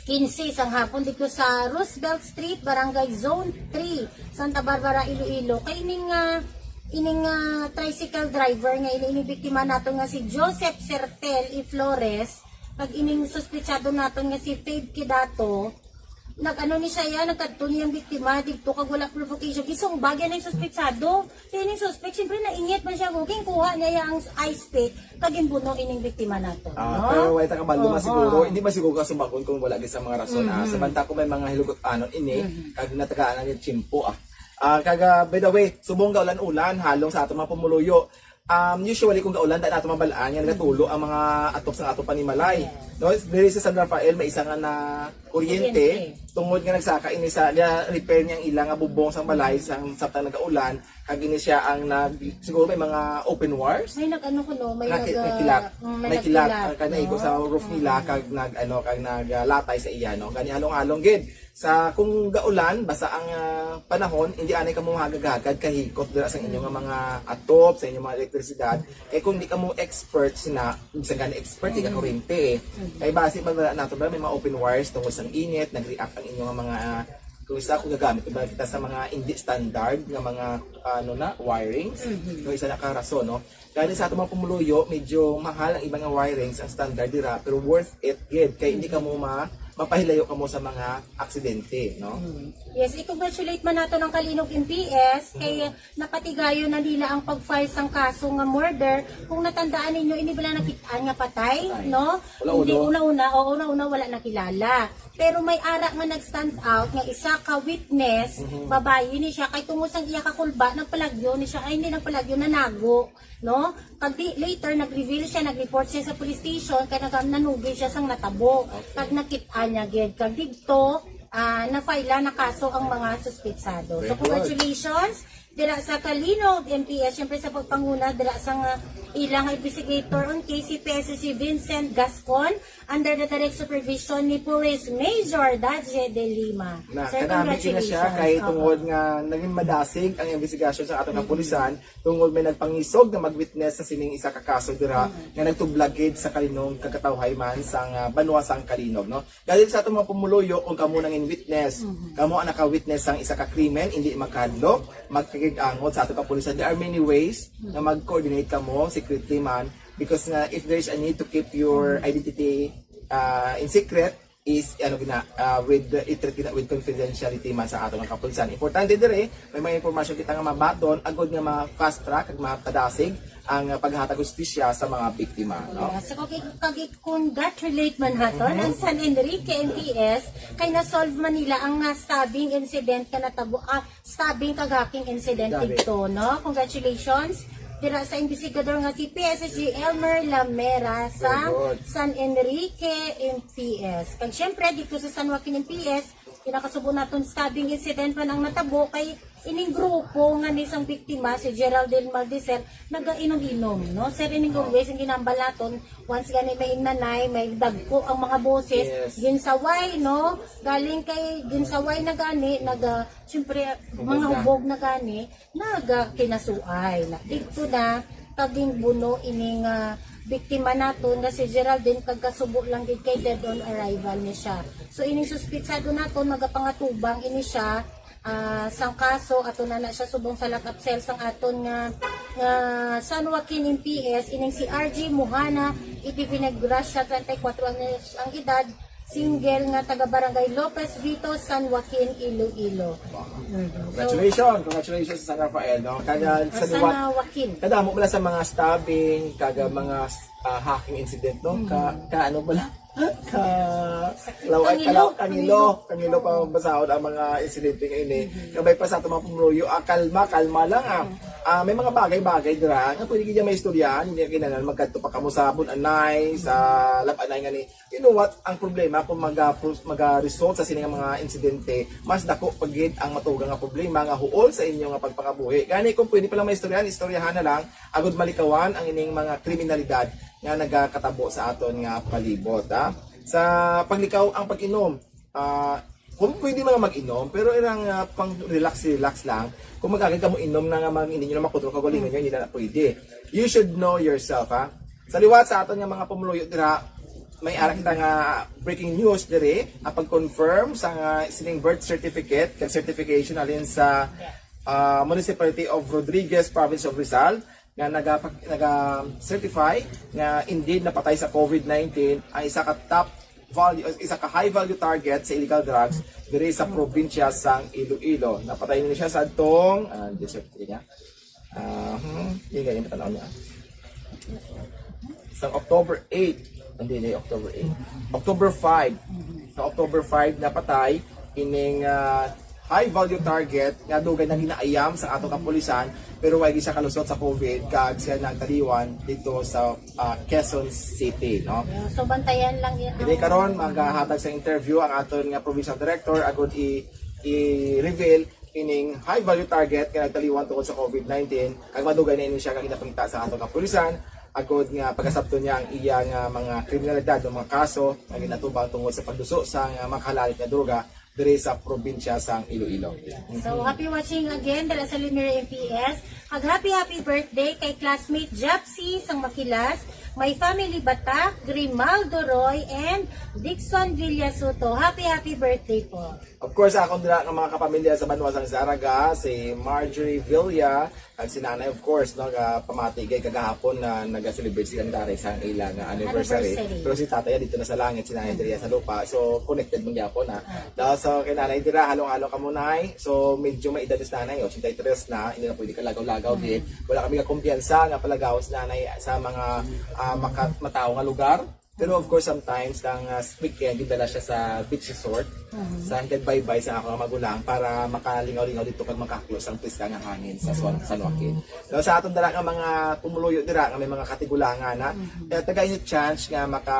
quince sang hapon dito sa Roosevelt Street, Barangay Zone three, Santa Barbara, Iloilo. Kay ining ah, ining ah, tricycle driver nga ini, ini biktima nato nga si Joseph Sertel E. Flores, pag ining suspetsado naton nga si Faith Kidato, Nag-ano ni siya yan, nagkadto niya ang biktima dito kag wala provocation. Gisumba niya ang suspetsado. Kaya ning suspect, siyempre nainit man siya, okay, kuha niya ang ice pick, kag ginbuno ining biktima nato, Ah, no? pero wala ta kabalo man Oho. Siguro, hindi man siguro kasubagon kung wala gid sa mga rason. Ah, Mhm. sa banta ko may mga hilugot-anon ini, Mhm. kag natagaan na yung tiyempo. Ah, ah kag ah, by the way, subong gaulan-ulan, halong sa ato mga pumuluyo. Um, usually kung gaulan, dahil nato mabalaan nga nagatulo ang mga atop sa ato panimalay. No, diri sa San Rafael, may isa nga na kuryente, Kuryente. Tungod nga nagsaka ini sa, niya repair niya ang ila nga bubong sang balay sang samtang nagaulan, kag ini siya ang nag, siguro may mga open wires. May nag-ano ko, no? May May, nag- may kilat. Mm, may May kilat nagkilat, ang kanaigo no? Sa roof nila, kag nag, ano, kag naglatay sa iya, no? Gani halong-halong gid. Sa kung gaulan, basta ang ah, panahon, hindi anay kamo hagad-hagad kahikot dira sa inyong mga atop, sa inyong mga elektrisidad. Kay kung di kamo expert sina, sa gani expert, di ka kuryente eh. Kay base man wala nato ba, may mga open wires tungod sa init, nag-react ang inyong mga, kung isa kung gagamit ba kita sa mga hindi standard nga mga, ano na, wirings, no, isa na ka rason, no? Gani sa ato mga pumuluyo, medyo mahal ang iba nga wirings, ang standard dira, pero worth it gid kay hindi kamo ma mapahilayo kamo sa mga aksidente, no? Yes, i-congratulate man nato ng Kalinog M P S kay napatigayon na nila ang pag-file sang kaso nga murder. Kung natandaan ninyo, ini bala nakitaan nga patay, no? Wala Hindi ulo. Una-una, o una-una wala nakilala. Pero may ara nga nag-stand out nga isa ka witness, babayi ni siya, kay tungod sang iya kakulba, nagpalagyo ni siya, ay hindi nagpalagyo, nanago, no? Kag di, later nag-reveal siya, nag-report siya sa police station kay nag nanugi siya sang natabo. Kag nakit-an niya gid, kag didto ah na-file na kaso ang mga suspetsado. So Very good. Congratulations dira sa Kalinog M P S, syempre sa pagpanguna dira sa nga ilang investigator on case si P S C Vincent Gascon under the direct supervision ni Police Major Daje de Lima. Na, Sir, kanami na siya congratulations. Kay Opo. Tungod nga naging madasig ang investigasyon sa atong kapulisan tungod may nagpangisog na mag-witness sa sining isa ka kaso dira nga nagtublag gid sa Kalinog kag katawhay man sang ah, banwa sang Kalinog, no? Gani sa atong mga pumuluyo, kung kamo nangin witness, kamo ang naka-witness sang isa ka krimen, hindi magkahadlok, magkakig-angot sa atong kapulisan. There are many ways na mag-coordinate kamo secretly man, because nga if there is a need to keep your identity ah, in secret, is ano gina ah, with the, i-treat gina with confidentiality man sa ato nga kapulisan. Importante dire, may mga impormasyon kita nga mabaton agod nga ma-fast track kag mapadasig ang ah, paghatag hustisya sa mga biktima, no? Yes. So, kag-, kag-, congratulate man naton ang San Enrique M P S kay na-solve man nila ang ah, stabbing incident nga natabo, ah, stabbing kag hacking incident Grabe. Dito, no? Congratulations dira sa investigador nga si P S S G Elmer Lamera sa Very good. San Enrique M P S. Kag syempre dito sa San Joaquin M P S, pinakasubo naton stabbing incident man ang natabo kay ining grupo nga ni sang biktima si Geraldine Maldicel nagainom-inom, no? Sir, ining always ang ginambal naton, once gani may nanay, may dagko ang mga boses, Yes. Ginsaway, no? Galing kay Ginsaway na gani, naga, syempre, mga Hubog na. Hubog na gani, naga kinasuay. Na, dito na, kaging buno ining ah, biktima naton nga si Geraldine, kagkasubo lang gid kay dead on arrival ni siya. So ining suspitsado naton, magapangatubang ini siya ah, sang kaso, ato na na siya subong sa lock-up cell sang aton nga, nga San Joaquin M P S, ining si R G Mohana, Iti Vinagracia, treinta y cuatro anyos ang edad, single nga taga Barangay Lopez Vito, San Joaquin, Iloilo. Mhm. So, Congratulations! Congratulations sa San Rafael, no? Kaya ah, sa San liwat, Joaquin. kada mo pala sa mga stabbing, kada mga ah, hacking incident, no? Ka, ka ano pala? Ka, law, ay, Kangilo. kalaw, kangilo, kangilo pa basahon ang mga insidente nga ini. Kabay pa sa ato mga pumuluyo, ah, kalma, kalma lang ah. Ah, may mga bagay-bagay dira nga pwede gid may istoryahan, hindi kinahanglan magkadto pa kamo sa Bun-anay, sa Lab-anay nga ni. You know what? Ang problema kung maga maga-result sa sini nga mga insidente, mas dako pa gid ang matugang nga problema nga huol sa inyo nga pagpangabuhi. Gani kung pwede pa lang may istoryahan, istoryahan na lang agud malikawan ang ining mga kriminalidad nga nagakatabo sa aton nga palibot, ha? Sa paglikaw ang pag-inom, ah, kung pwede mga mag-inom, pero irang ah, pang relax-relax lang. Kung mag-agad ka mo inom na nga mag hindi nyo na makontrol kaugalingon nyo, hindi na pwede. You should know yourself, ha? Sa liwat sa aton nga mga pumuluyo dira, may ara kita nga breaking news diri, ang pag-confirm sa nga sining birth certificate kag certification halin sa ah, Municipality of Rodriguez, Province of Rizal, nga naga-, naga-certify nga indeed napatay sa COVID nineteen ang isa ka top value, isa ka high value target sa illegal drugs diri sa probinsya sang Iloilo. Napatay ni siya sa adtong, ah, December niya. Ah, hmm, hindi nga yung tanaw niya. Sa October eight, hindi, hindi, October eight. October five, sa October five, napatay ining, ah, high value target nga dugay na ginaayam sa atong kapulisan, pero way siya kalusot sa COVID kag siya nagtaliwan dito sa, ah, Quezon City, no? Yeah, so bantayan lang yan. Hindi karon maghahatag sa interview ang aton nga provincial director agud i i-reveal ining high value target nga nagtaliwan tungod sa COVID nineteen, kag madugay na ini siya nga ginapangita sa atong kapulisan agud nga pagasabton niya ang iya nga mga kriminalidad o mga kaso nga ginatubang tungod sa pagduso sa nga makahalalit nga droga diri sa probinsya sang Iloilo. So, happy watching again dala sa Lumiere M P S. Ag happy happy birthday kay classmate Japsy sang Makilas, my family Batak, Grimaldo Roy, and Dixon Villasuto. Happy happy birthday po. Of course, akong dira nga mga kapamilya sa banwa sang Zarraga, si Marjorie Villa, kag si Nanay, of course, no, nga pamati gay kagahapon na naga-celebrate sila ni Tatay sa ila nga anniversary. Anniversary. Pero si Tatay dito na sa langit, si Nanay diri sa lupa. So, connected man gyapon, ha. Dahil sa kay Nanay dira, halong-halong kamo, Nay. So, medyo may edad si Nanay, eighty-three na, hindi na pwede kalagaw-lagaw gid. Wala kami kakumpiyansa nga palagaw si Nanay sa mga, ah, makat matawo nga lugar. Pero of course, sometimes, kang, ah, speak kaya gidala siya sa beach resort, sa higad baybay sa ako nga magulang para makalingaw-lingaw dito kag makaklo sang piska nga hangin sa San, San Joaquin. Pero sa atong dala nga mga pumuluyo dira nga may mga katigulangan na, kaya taga inyo chance nga maka,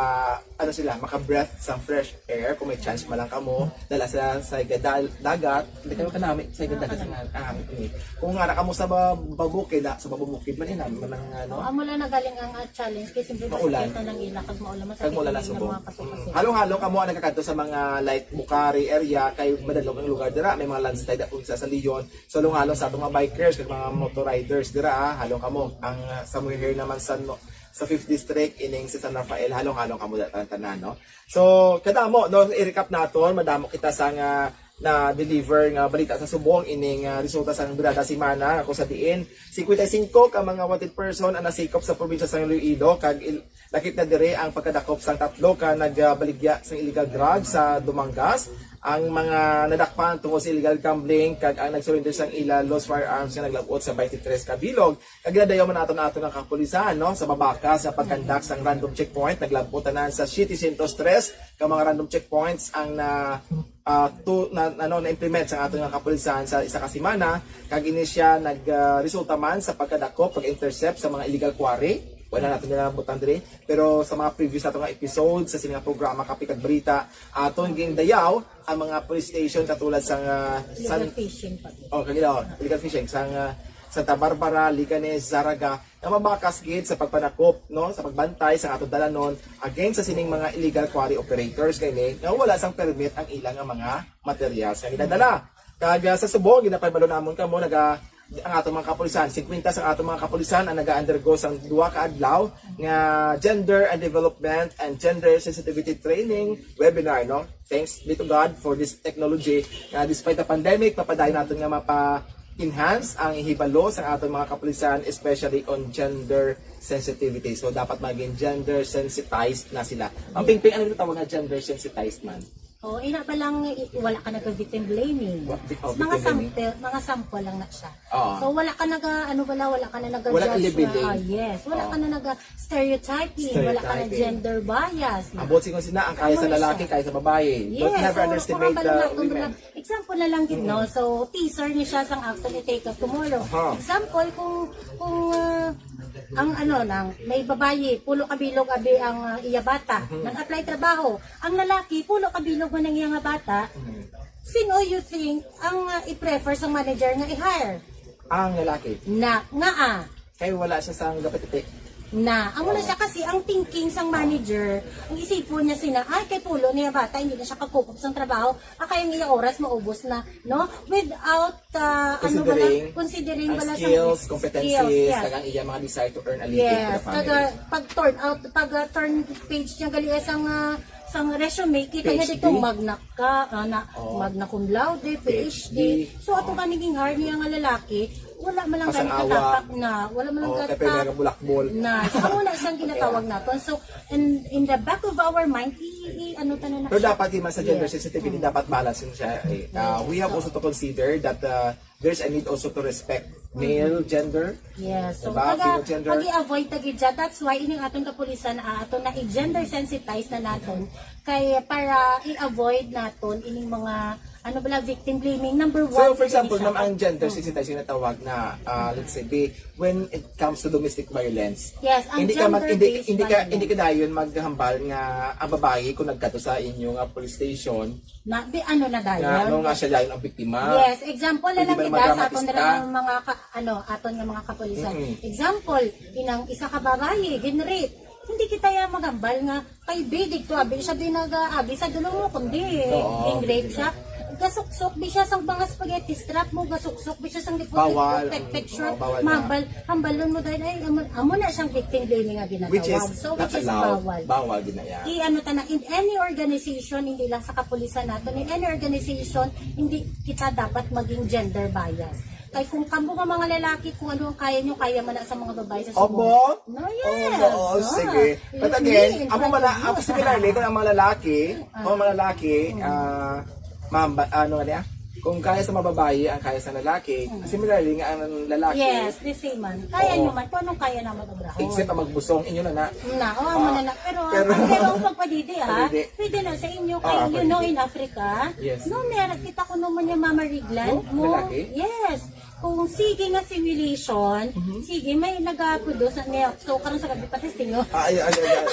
ano sila, maka-breath sa fresh air kung may chance man lang kamo, dala sa, sa higad dal- dagat, hindi kayo kanami, sa higad dagat sa nga, ah, ini. Kung nga kamo sa ba- babukid, ah, sa babukid man ina, man ang ano, Amo lang nagaling ang ah, challenge kay siyempre Maulan. Masakit na ng ila kag maulan, masakit Kag maulan na ng subong. Mga paso-paso. Halong-halong kamo ang nagakadto sa mga like Bucari area kay madalog ang lugar dira, may mga landslide ako sa, sa Leon. So halong-halong sa atong mga bikers kag mga motor riders dira, ah, halong kamo ang ah, sa Mujer naman sa no, sa fifth District ining si San Rafael, halong-halong kamo dira tanan-tanan, no. So kadamo, no, i-recap naton, madamo kita sa nga na-deliver nga balita sa subong ining ah, resulta sa birada semana, ako sa diin cincuenta y cinco ka mga wanted person ang nasikop sa probinsya sa Iloilo kag il- lakip na diri ang pagkadakop sang tatlo ka nagabaligya sang illegal drugs sa Dumangas, ang mga nadakpan tungod sa illegal gambling kag ang nagsurrender sang ila lost firearms nga naglab-ot sa twenty-three ka bilog. Kag ginadayaw man naton naton ang kapulisan, no, sa Babakas sa pagkandak sang random checkpoint, naglab-ot tanan sa siyete siyentos tres ka mga random checkpoints ang na ah, to, na, ano, na-implement sa aton nga kapulisan sa isa ka semana, kag ini siya nag ah, resulta man sa pagkadakop, pag-intercept sa mga illegal quarry. Wala nato nila butang diri, pero sa mga previous nato nga episode sa sini nga programa Kape kag Balita, aton gindayaw ang mga police station katulad sa ah, Illegal San fishing pa. Oh, kagila, oh, illegal fishing sa ah, Santa Barbara, Leganes, Zarraga, nga mabakas gid sa pagpanakop, no, sa pagbantay sa atong dalanon against sa sining mga illegal quarry operators kay ni nga wala sang permit ang ilang nga mga materials nga ginadala. Kag ah, sa subong, ginapahibalo namon kamo naga ang atong mga kapulisan, cincuenta sa atong mga kapulisan ang naga-undergo sang duha ka adlaw nga gender and development and gender sensitivity training webinar, no? Thanks be to God for this technology nga despite the pandemic, mapadayon naton nga mapa enhance ang hibalo sa aton mga kapulisan, especially on gender sensitivity. So dapat maging gender sensitized na sila. Ang pingping, ano tawag nga gender sensitized man? Oh, ina pa lang i- wala ka nag-victim blaming. Wa- victim mga blaming. sample, mga sample lang na siya. Oo. So wala ka naga ano wala wala ka na naga Wala ka labeling. Ah, yes, wala Oo. ka na naga stereotyping, wala ka na Stereotyping. Gender bias. Ang buot sigon sina, ang kaya sa Ano lalaki, siya? kaya sa babayi. Don't Yes, never so, underestimate makabalo the natin women. na- Example na lang gid, no? So, teaser ni siya sang act ni Take Up Tomorrow. Aha. Example, kung, kung ah, ang ano lang, may babayi, pulo ka bilog abi ang ah, iya bata, nag-apply trabaho. Ang lalaki, pulo ka bilog man ang iya nga bata. Sino you think ang ah, i-prefer sang manager nga i-hire? Ang lalaki. Na, nga ah. Kay wala siya sa gapatiti. Na, amo na siya kasi ang thinking sang manager, ang isipon niya sina, ay kay pulo niya bata, hindi na siya kakupop sang trabaho, ah, kay ang iya oras maubos na, no? Without, ah, ano ba Considering lang, considering ang ba lang sa skills, competencies, skills, yes. Kag ang iya mga desire to earn a living for Yes, the family. Kaga pag turn out, pag ah, turn page niya gali sang ah, sang resume, kita niya P H D. dito magna ka, ah, na, Oo. magna cum laude, P H D. P H D. So ato ka naging hire niya nga lalaki, Wala man lang gani katapak na, wala man lang katapak na. So, amo na siyang ginatawag naton. So, in, in the back of our mind, i, i ano ta na na. Pero dapat di man sa gender sensitivity, dapat balance siya. Eh. Uh, we have also to consider that uh, there's a need also to respect male gender. Yes. So, diba? Pag-, pag-i-avoid ta gid siya. That's why ining aton kapulisan, ah, ato na i-gender sensitize na naton kay para i-avoid naton ining mga ano bala, victim blaming, number one. So, for example, ma'am, ang gender sensitizing na tawag na, ah, let's say, be, when it comes to domestic violence, yes, ang hindi ka mag-, hindi, gender-based hindi ka, violence. Hindi ka dayon maghambal nga ang babae kung nagkadto sa inyo nga police station, na, di, ano na dayon? Nga, ano nga siya dayon ang biktima? Yes, example na lang kita sa aton nga mga ka-, ano, aton nga mga kapulisan. Mm-mm. Example, inang isa ka babae, gin-rape. Hindi kita ya maghambal nga kay bi, dito, abi siya di nag-, abi sa dulo mo, kundi gin-rape siya. Gasuksok bi siya sang mga spaghetti strap mo, gasuksok bi siya sang di pwede picture. Bawal na. Mabal, hambalon mo dahil, ay, amo, amo na siyang victim blaming nga ginatawag. Which is not allowed. So, which is bawal. Bawal din na yan. I-, ano ta na, in any organization, hindi lang sa kapulisan naton, in any organization, hindi kita dapat maging gender bias. Kay kung kamo nga mga lalaki, kung ano ang kaya nyo, kaya man na sa mga babae sa Cebu. Obo? No, yes. Oo, sige. But again, amo man na, ako similarly, kung ang mga lalaki, kung ang mga lalaki, ah, ma'am, ba-, ano nga niya? Kung kaya sa mga babae, ang kaya sa lalaki, similarly nga ang lalaki. Yes, the same man. Kaya nyo man, kung anong kaya naman obrahon. Except ang magbusong, inyo na na. Na, oh, amo na na. Pero, pero ang pagpadidi, ha? Pwede na sa inyo, kay, you know, in Africa, no, may kita ko naman yung Mama Rigland mo. Lalaki? Yes. Kung sige nga simulation, sige, may nagaproduce na niya. So, karon sa gabi, pa-testing nyo. Ah, ay, ay, ay, ay.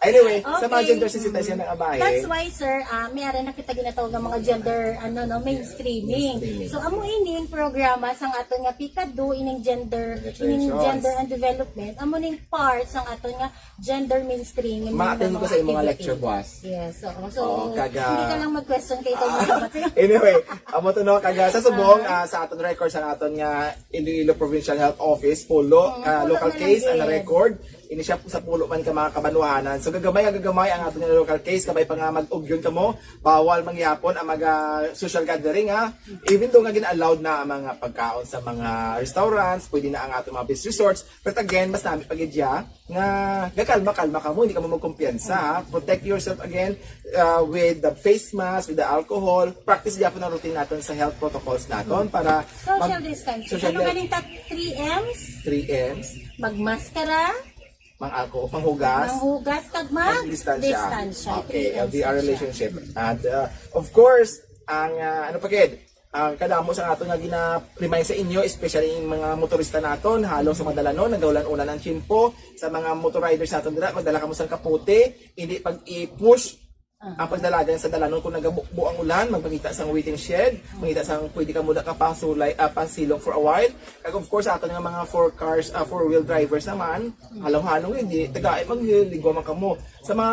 Anyway, sa mga gender sensitized nga babae. That's why, sir, ah, may ara na kita ginatawag nga mga gender, ano, no, mainstreaming. Mainstreaming. So, amo ini ang programa sang aton nga PICADU, ining gender, ining gender and development. Amo ning part sang aton nga gender mainstreaming. Ma-attend ko sa imong lecture buwas. Yes, oo. So, hindi ka lang mag-question kay ikaw. Anyway, amo to, no, kag sa subong, ah, sa aton record, sa aton nga Iloilo Provincial Health Office, pulo ka local case ang na-record. Ini siya sa pulo man ka mga kabanwahanan. So, gagamay, gagamay ang aton nga local case, kabay pa nga mag-ugyon kamo, bawal man gihapon ang mga social gathering, ha. Even though nga gina-allowed na ang mga pagkaon sa mga restaurants, pwede na ang aton mga beach resorts, but again, mas nami pa gid siya nga gakalma-kalma kamo, hindi kamo magkumpiyansa, ha? Protect yourself again, uh, with the face mask, with the alcohol. Practice gyapon ang routine naton sa health protocols naton para social distancing. Ano ganing ta-, three M's? Three M's. Magmaskara. Mang alcohol, manghugas. Manghugas kag mag-distansya. Okay, L D R relationship. And, uh, of course, ang, uh, ano pa gid, ang kadamo sa aton nga gina-remind sa inyo, especially yung mga motorista naton, halong sa mga dalanon, nagaulan-ulan ang tiyempo, sa mga motor riders naton dira, magdala kamo sang kapote, hindi pag-i-push ang pagdalagan sa dalanon kung nagabukbo ang ulan, magpangita sang waiting shed, mangita sang pwede kamo na kapasulay, ah, pasilong for a while. Kag of course, aton nga mga four cars, ah, four-wheel drivers naman, halong-halong hindi, tagai, magligwa man kamo. Sa mga,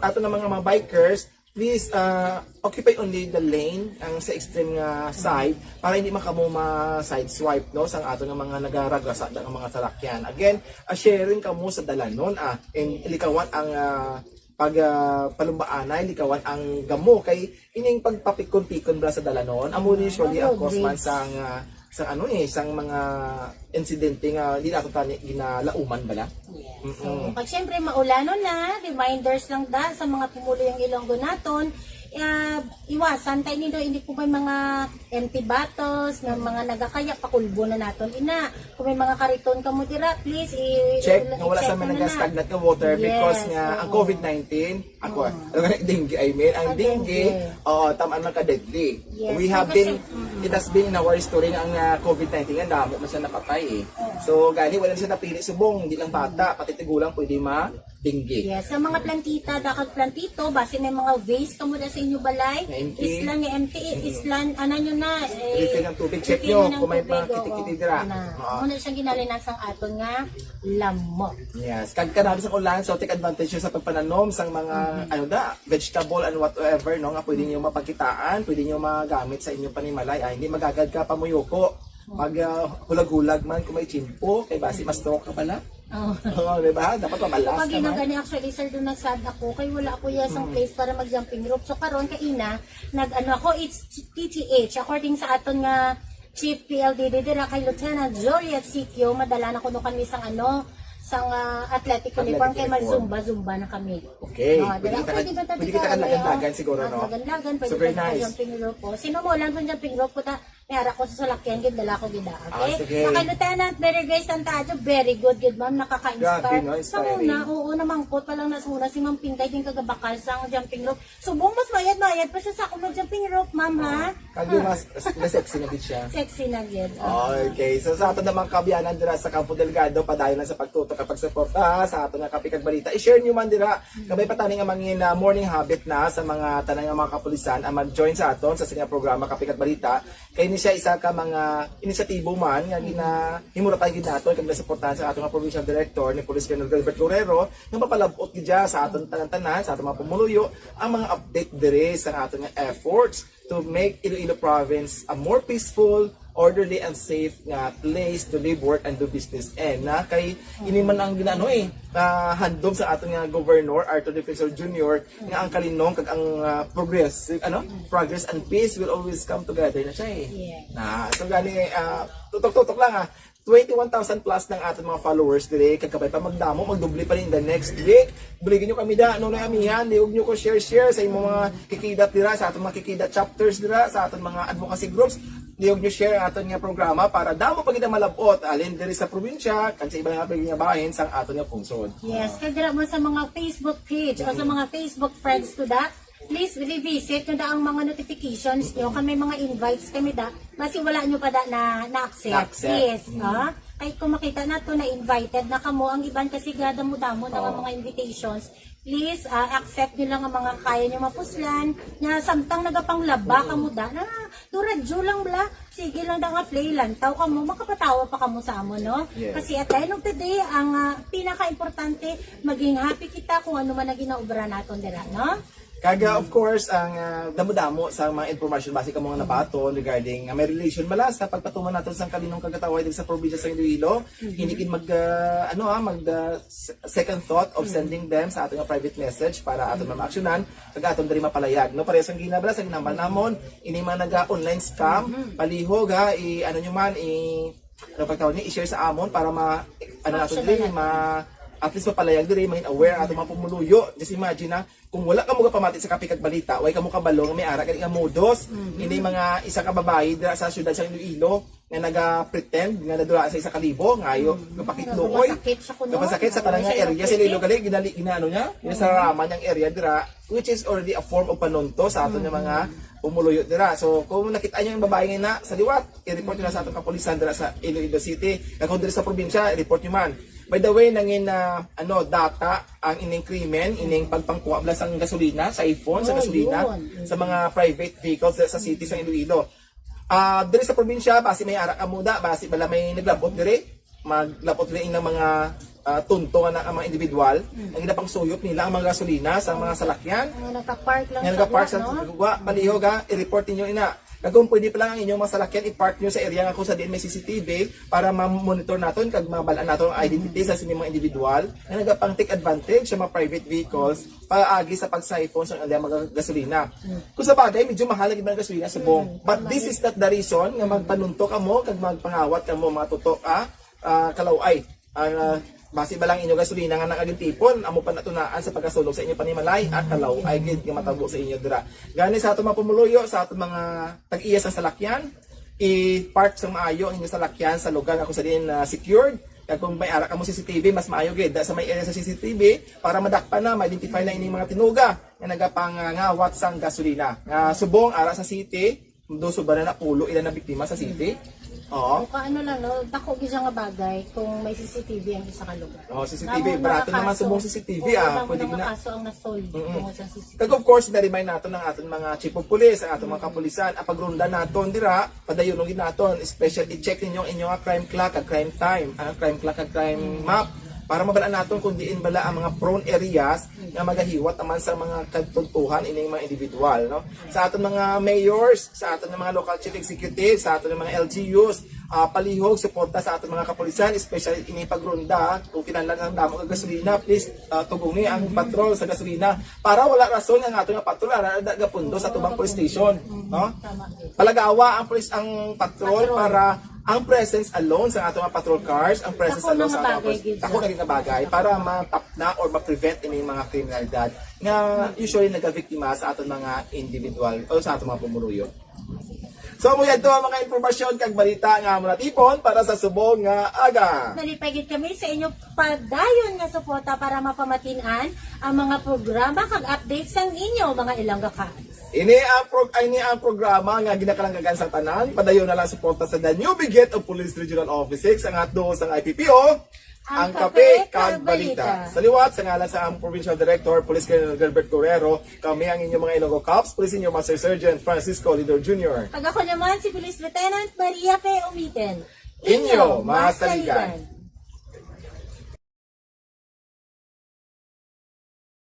aton nga mga, mga bikers, please, ah, occupy only the lane, ang sa extreme nga side, para hindi man kamo ma-side swipe, no, sa aton nga mga nagaragasa nga mga salakyan. Again, ah, sharing kamo sa dalanon, ah, and likawan ang, ah, pag, ah, palumbaanay, likawan ang gamo, kay ining pagpapikon-pikon bala sa dalanon, amo ni usually ang cause man sang, ah, sang ano eh, sang mga insidente nga di nato tani ginalauman bala. Yes. So, pag siyempre maulanon na, reminders lang da sa mga pumuluyong Ilonggo naton, ah, iwasan tayo nito, hindi po may mga empty bottles, nga mga nagakaya, pakulbo na naton ina. Kung may mga kariton kamo dira, please, i-, i-check nga wala sa mga nag-stagnant nga water because nga ang COVID nineteen, ako, ano nga, dengue, I mean, ang dengue, oo, tamaan man ka deadly. We have been, it has been in our history nga ang, ah, COVID nineteen, ang damo man siya napatay eh. So, gani, wala siya napili subong, hindi lang bata, pati tigulang pwede ma-dengue. Yes, sa mga plantita, dakag plantito, basi may mga waste kamo da sa inyo balay, islan nga empty, islan, ano nyo na, eh, refill ng tubig, check nyo kung may mga kitikiti dira. Muna siyang ginalinan sang aton nga lamok. Yes, kag kanami sa ulan, so take advantage nyo sa pagpananom sang mga, ano da, vegetable and whatever, no, nga pwede nyo mapagkitaan, pwede nyo magamit sa inyong panimalay. Ah, hindi magagad ka pamuyuko. Pag, ah, hulag-hulag man kung may tiyempo, kay basi ma-stroke ka pala. Oo, di ba? Dapat mabalas ka man. Pag inagani, actually, sir, doon na sad ako, kay wala ako ya sang place para mag-jumping rope. So, karon kaina, nag-ano ako, it's T T H, according sa aton nga Chief P L D D dira kay Lieutenant Juliet C Q, madala na kuno kami sang ano, sang, ah, athletic Athletic uniform kay uniform. Mag-zumba-zumba na kami. Okay, Oh, pwede dira, kita pwede ka, ba tayo pwede kita ano, kalagan-lagan siguro, ah, no? Lagan-lagan, pwede So, very tayo nice. Jumping rope, oh. Sino mo lang sa jumping rope ko ta? May ara ko sa salakyan, gid dala ko gid, ah, Ah, okay? sige. Sa kay Lieutenant Mary Grace Santajo, very good gid, ma'am, nakaka-inspire. Grabe, no? Sa Inspiring. Una, oo, namangkot pa lang na sa una si Ma'am Pinday, din kagabakal sa jumping rope. Subong mas mayad-mayad pa siya sa akong mag-jumping rope, ma'am, ha? Kag yung mas, mas sexy na gid siya. Sexy na gid. Okay, so sa aton namang kaabyanan dira sa Campo Delgado, padayon lang sa pagtutok at pagsuporta, ha, sa aton nga Kape kag Balita. I-share nyo man dira, kabay pa tani nga mangin, ah, morning habit na sa mga tanan nga mga kapulisan ang mag-join sa aton sa sining programa Kape kag Balita. Kay ni siya isa ka mga inisyatibo man nga gina-, himuratay gid nato kag nasuportahan sa aton nga provincial director ni Police Colonel Gilbert Guerrero nga mapalab-ot gid siya sa aton tanan-tanan, sa aton mga pumuluyo, ang mga update diri sa aton nga efforts to make Iloilo Province a more peaceful, orderly, and safe nga place to live, work, and do business. And na kay ini man ang ginaano eh, ah, handom sa aton nga Governor Arthur Defensor Junior nga ang kalinong kag ang, ah, progress, ano? Progress and peace will always come together na siya eh. Yes. Na, so gani, ah, tutok-tutok lang ah. Twenty-one thousand plus ng aton mga followers dire, kag kabay pa magdamo, magdoble pa in the next week. Buligi nyo kami da, no, na amihan, liog nyo ko share, share sa imong mga kikidat dira, sa aton mga kikidat chapters dira, sa aton mga advocacy groups. Liog nyo share ang aton nga programa para damo pa gid ang malab-ot, alin diri sa probinsya, kag sa iba nga pa gid nga bahin sang aton nga pungsod. Yes, kag dira mo sa mga Facebook page o sa mga Facebook friends ko da, please revisit nyo da ang mga notifications nyo. Kung may mga invites kami da, basi wala nyo pa da na, na-accept. Na-accept. Please, Mm. ah. Kay kung makita nato na invited na kamo, ang iban kasi gada mo damo na nga Oo. mga invitations. Please, ah, accept nyo lang ang mga kaya nyo mapuslan. Nga samtang nagapanglaba Mm. kamo da, na, do radyo lang bla. Sige lang da nga play, lantaw kamo, makapatawa pa kamo sa amo, no? Yes. Kasi at the end of the day, ang, ah, pinaka-importante, maging happy kita kung ano man ang ginaobra naton dira, no? Kag, ah, of course, ang, ah, damo-damo sa mga information base kamo nga nabaton regarding nga may relation bala sa pagpatuman naton sang kalinong kag katawhay diri sa probinsya sa Iloilo. Mhm. Hindi gid mag, ah, ano, ah, mag, ah, s-, second thought of Mhm. sending them sa aton nga private message para aton Mhm. maaksyonan kag aton diri mapalayag. No, pareho sang ginabala sa ginambal namon, ini mga naga-online scam, Mhm. palihog ha, i-, ano nyo man, i-, ano pagtawag ni, i-share sa amon para ma, ano nato Action diri, na ma, at least mapalayag diri, maging aware ang aton mga pumuluyo. Just imagine na, kung wala ka mo pamati sa Kape kag Balita, way ka mo kabalo nga may ara gani nga modus. Mhm. Ini mga isa ka babayi dira sa siyudad sa Iloilo nga naga-pretend nga nadula sa isa ka libo, ngayo, Mm. gapakitluoy. Gapasakit siya kuno. Gapasakit sa tanan nga Siya area sa Iloilo, gali, ginali, ginaano niya, Mm. ginasarama niyang area dira, which is already a form of panunto sa aton nga Mm. mga pumuluyo dira. So, kung nakita niyo yung babae nga na, sa liwat, i-report niyo na sa atong kapulisan dira sa Iloilo City. Kag kung diri sa probinsya, i-report niyo man. By the way, nangin, ah, ano, data ang ining krimen, ining pagpangkuha bala sang gasolina, sa iPhone, sa Oh, gasolina, yun. sa mga private vehicles dira sa city sa Iloilo. Ah, diri sa probinsya, basi may ara ka muda, basi bala may naglabot diri, maglabot diri ng mga, ah, tunto nga na, ang mga individual, Mm. ang ginapangsuyop nila ang mga gasolina sa mga salakyan. Ang nagpa-park lang Nga sa nagpa-park guwa, sa no? guwa, palihog, ha, i-report ninyo ina. Kag kung pwede pa lang ang inyong mga salakyan, i-park nyo sa area nga kung sa diin may C C T V para ma-monitor naton kag mabalaan naton ang identity sa sini mga individual nga nagapang-take advantage sa mga private vehicles paagi sa pag-siphon sa ilang mga gasolina. Mm. Kung sa bagay, medyo mahal lagi ang gasolina subong. Mm, But tama this yun. is not the reason nga magpanunto kamo kag magpangawat kamo mga tutok, ah, ah, kalaw-ay. Ang, ah, basi ba lang inyo gasolina nga nakagintipon, amo pa natunaan sa pagkasulog sa inyo panimalay, ah, kalaw-ay gid nga matabo sa inyo dira. Gani sa aton mga pumuluyo, sa aton mga tag-iya sa salakyan, i-park sa maayo ang inyong salakyan sa lugar nga kung sa diin, ah, secured. Kag kung may ara kamo C C T V, mas maayo gid. Da sa may area sa C C T V, para madakpan na, ma-identify na ining mga tinuga nga nagapangawat sang gasolina. Nga subong, ara sa city, do sobra na napulo ila na biktima sa city. Oo. O, kaano lang, no? Dako gid siya nga bagay kung may C C T V ang isa ka lugar. Oo, C C T V. Damo na Barato nga naman kaso. subong C C T V, Oo, ah. damo Pwede na nga na. kaso ang na-solve Mm-mm. tungod sa C C T V. Kag of course, na-remind naton ang aton mga chief of police, ang aton mga kapulisan, ang pagronda naton dira, padayonon gid naton, special i-check ninyo ang inyong crime clock kag crime time, ang crime clock kag crime Mm. map. para mabal-an naton kung diin bala ang mga prone areas nga magahiwat naman sa mga kadtudtuhan ining mga individual, no? Sa aton mga mayors, sa aton mga local chief executive, sa aton mga L G Us, ah, palihog suporta sa aton mga kapulisan, especially ini pagronda. Kung kinahanglan ang damo nga gasolina, please, ah, tugungi ang patrol sa gasolina para wala rason ang aton nga patrol ara da gapundo sa tubang police station, no? Palagawa ang police, ang patrol, para ang presence alone sa aton nga patrol cars, ang presence alone sa aton nga police, dako na gid nga bagay para matapna or ma-prevent ini mga kriminalidad nga usually nagabiktima sa aton mga individual o sa aton mga pumuluyo. So, mo yan to ang mga impormasyon kag balita nga amo natipon para sa subong nga aga. Nalipay gid kami sa inyo padayon nga suporta para mapamatin-an ang mga programa kag updates sang inyo mga Ilonggo Cubs. Ini ang prog-, ini ang programa nga ginakalanggagan sa tanan. Padayon na lang suporta sa The New Biget of Police Regional Office six, ang hotdog sang I P P O, ang kape kag balita. Sa liwat, sa ngalan sa among Provincial Director, Police Colonel Gilbert Guerrero, kami ang inyong mga Ilonggo Cops, Police Senior Master Sergeant Francisco Lidor Junior. Kag ako naman si Police Lieutenant Maria Fe Umiten. Inyo masaligan.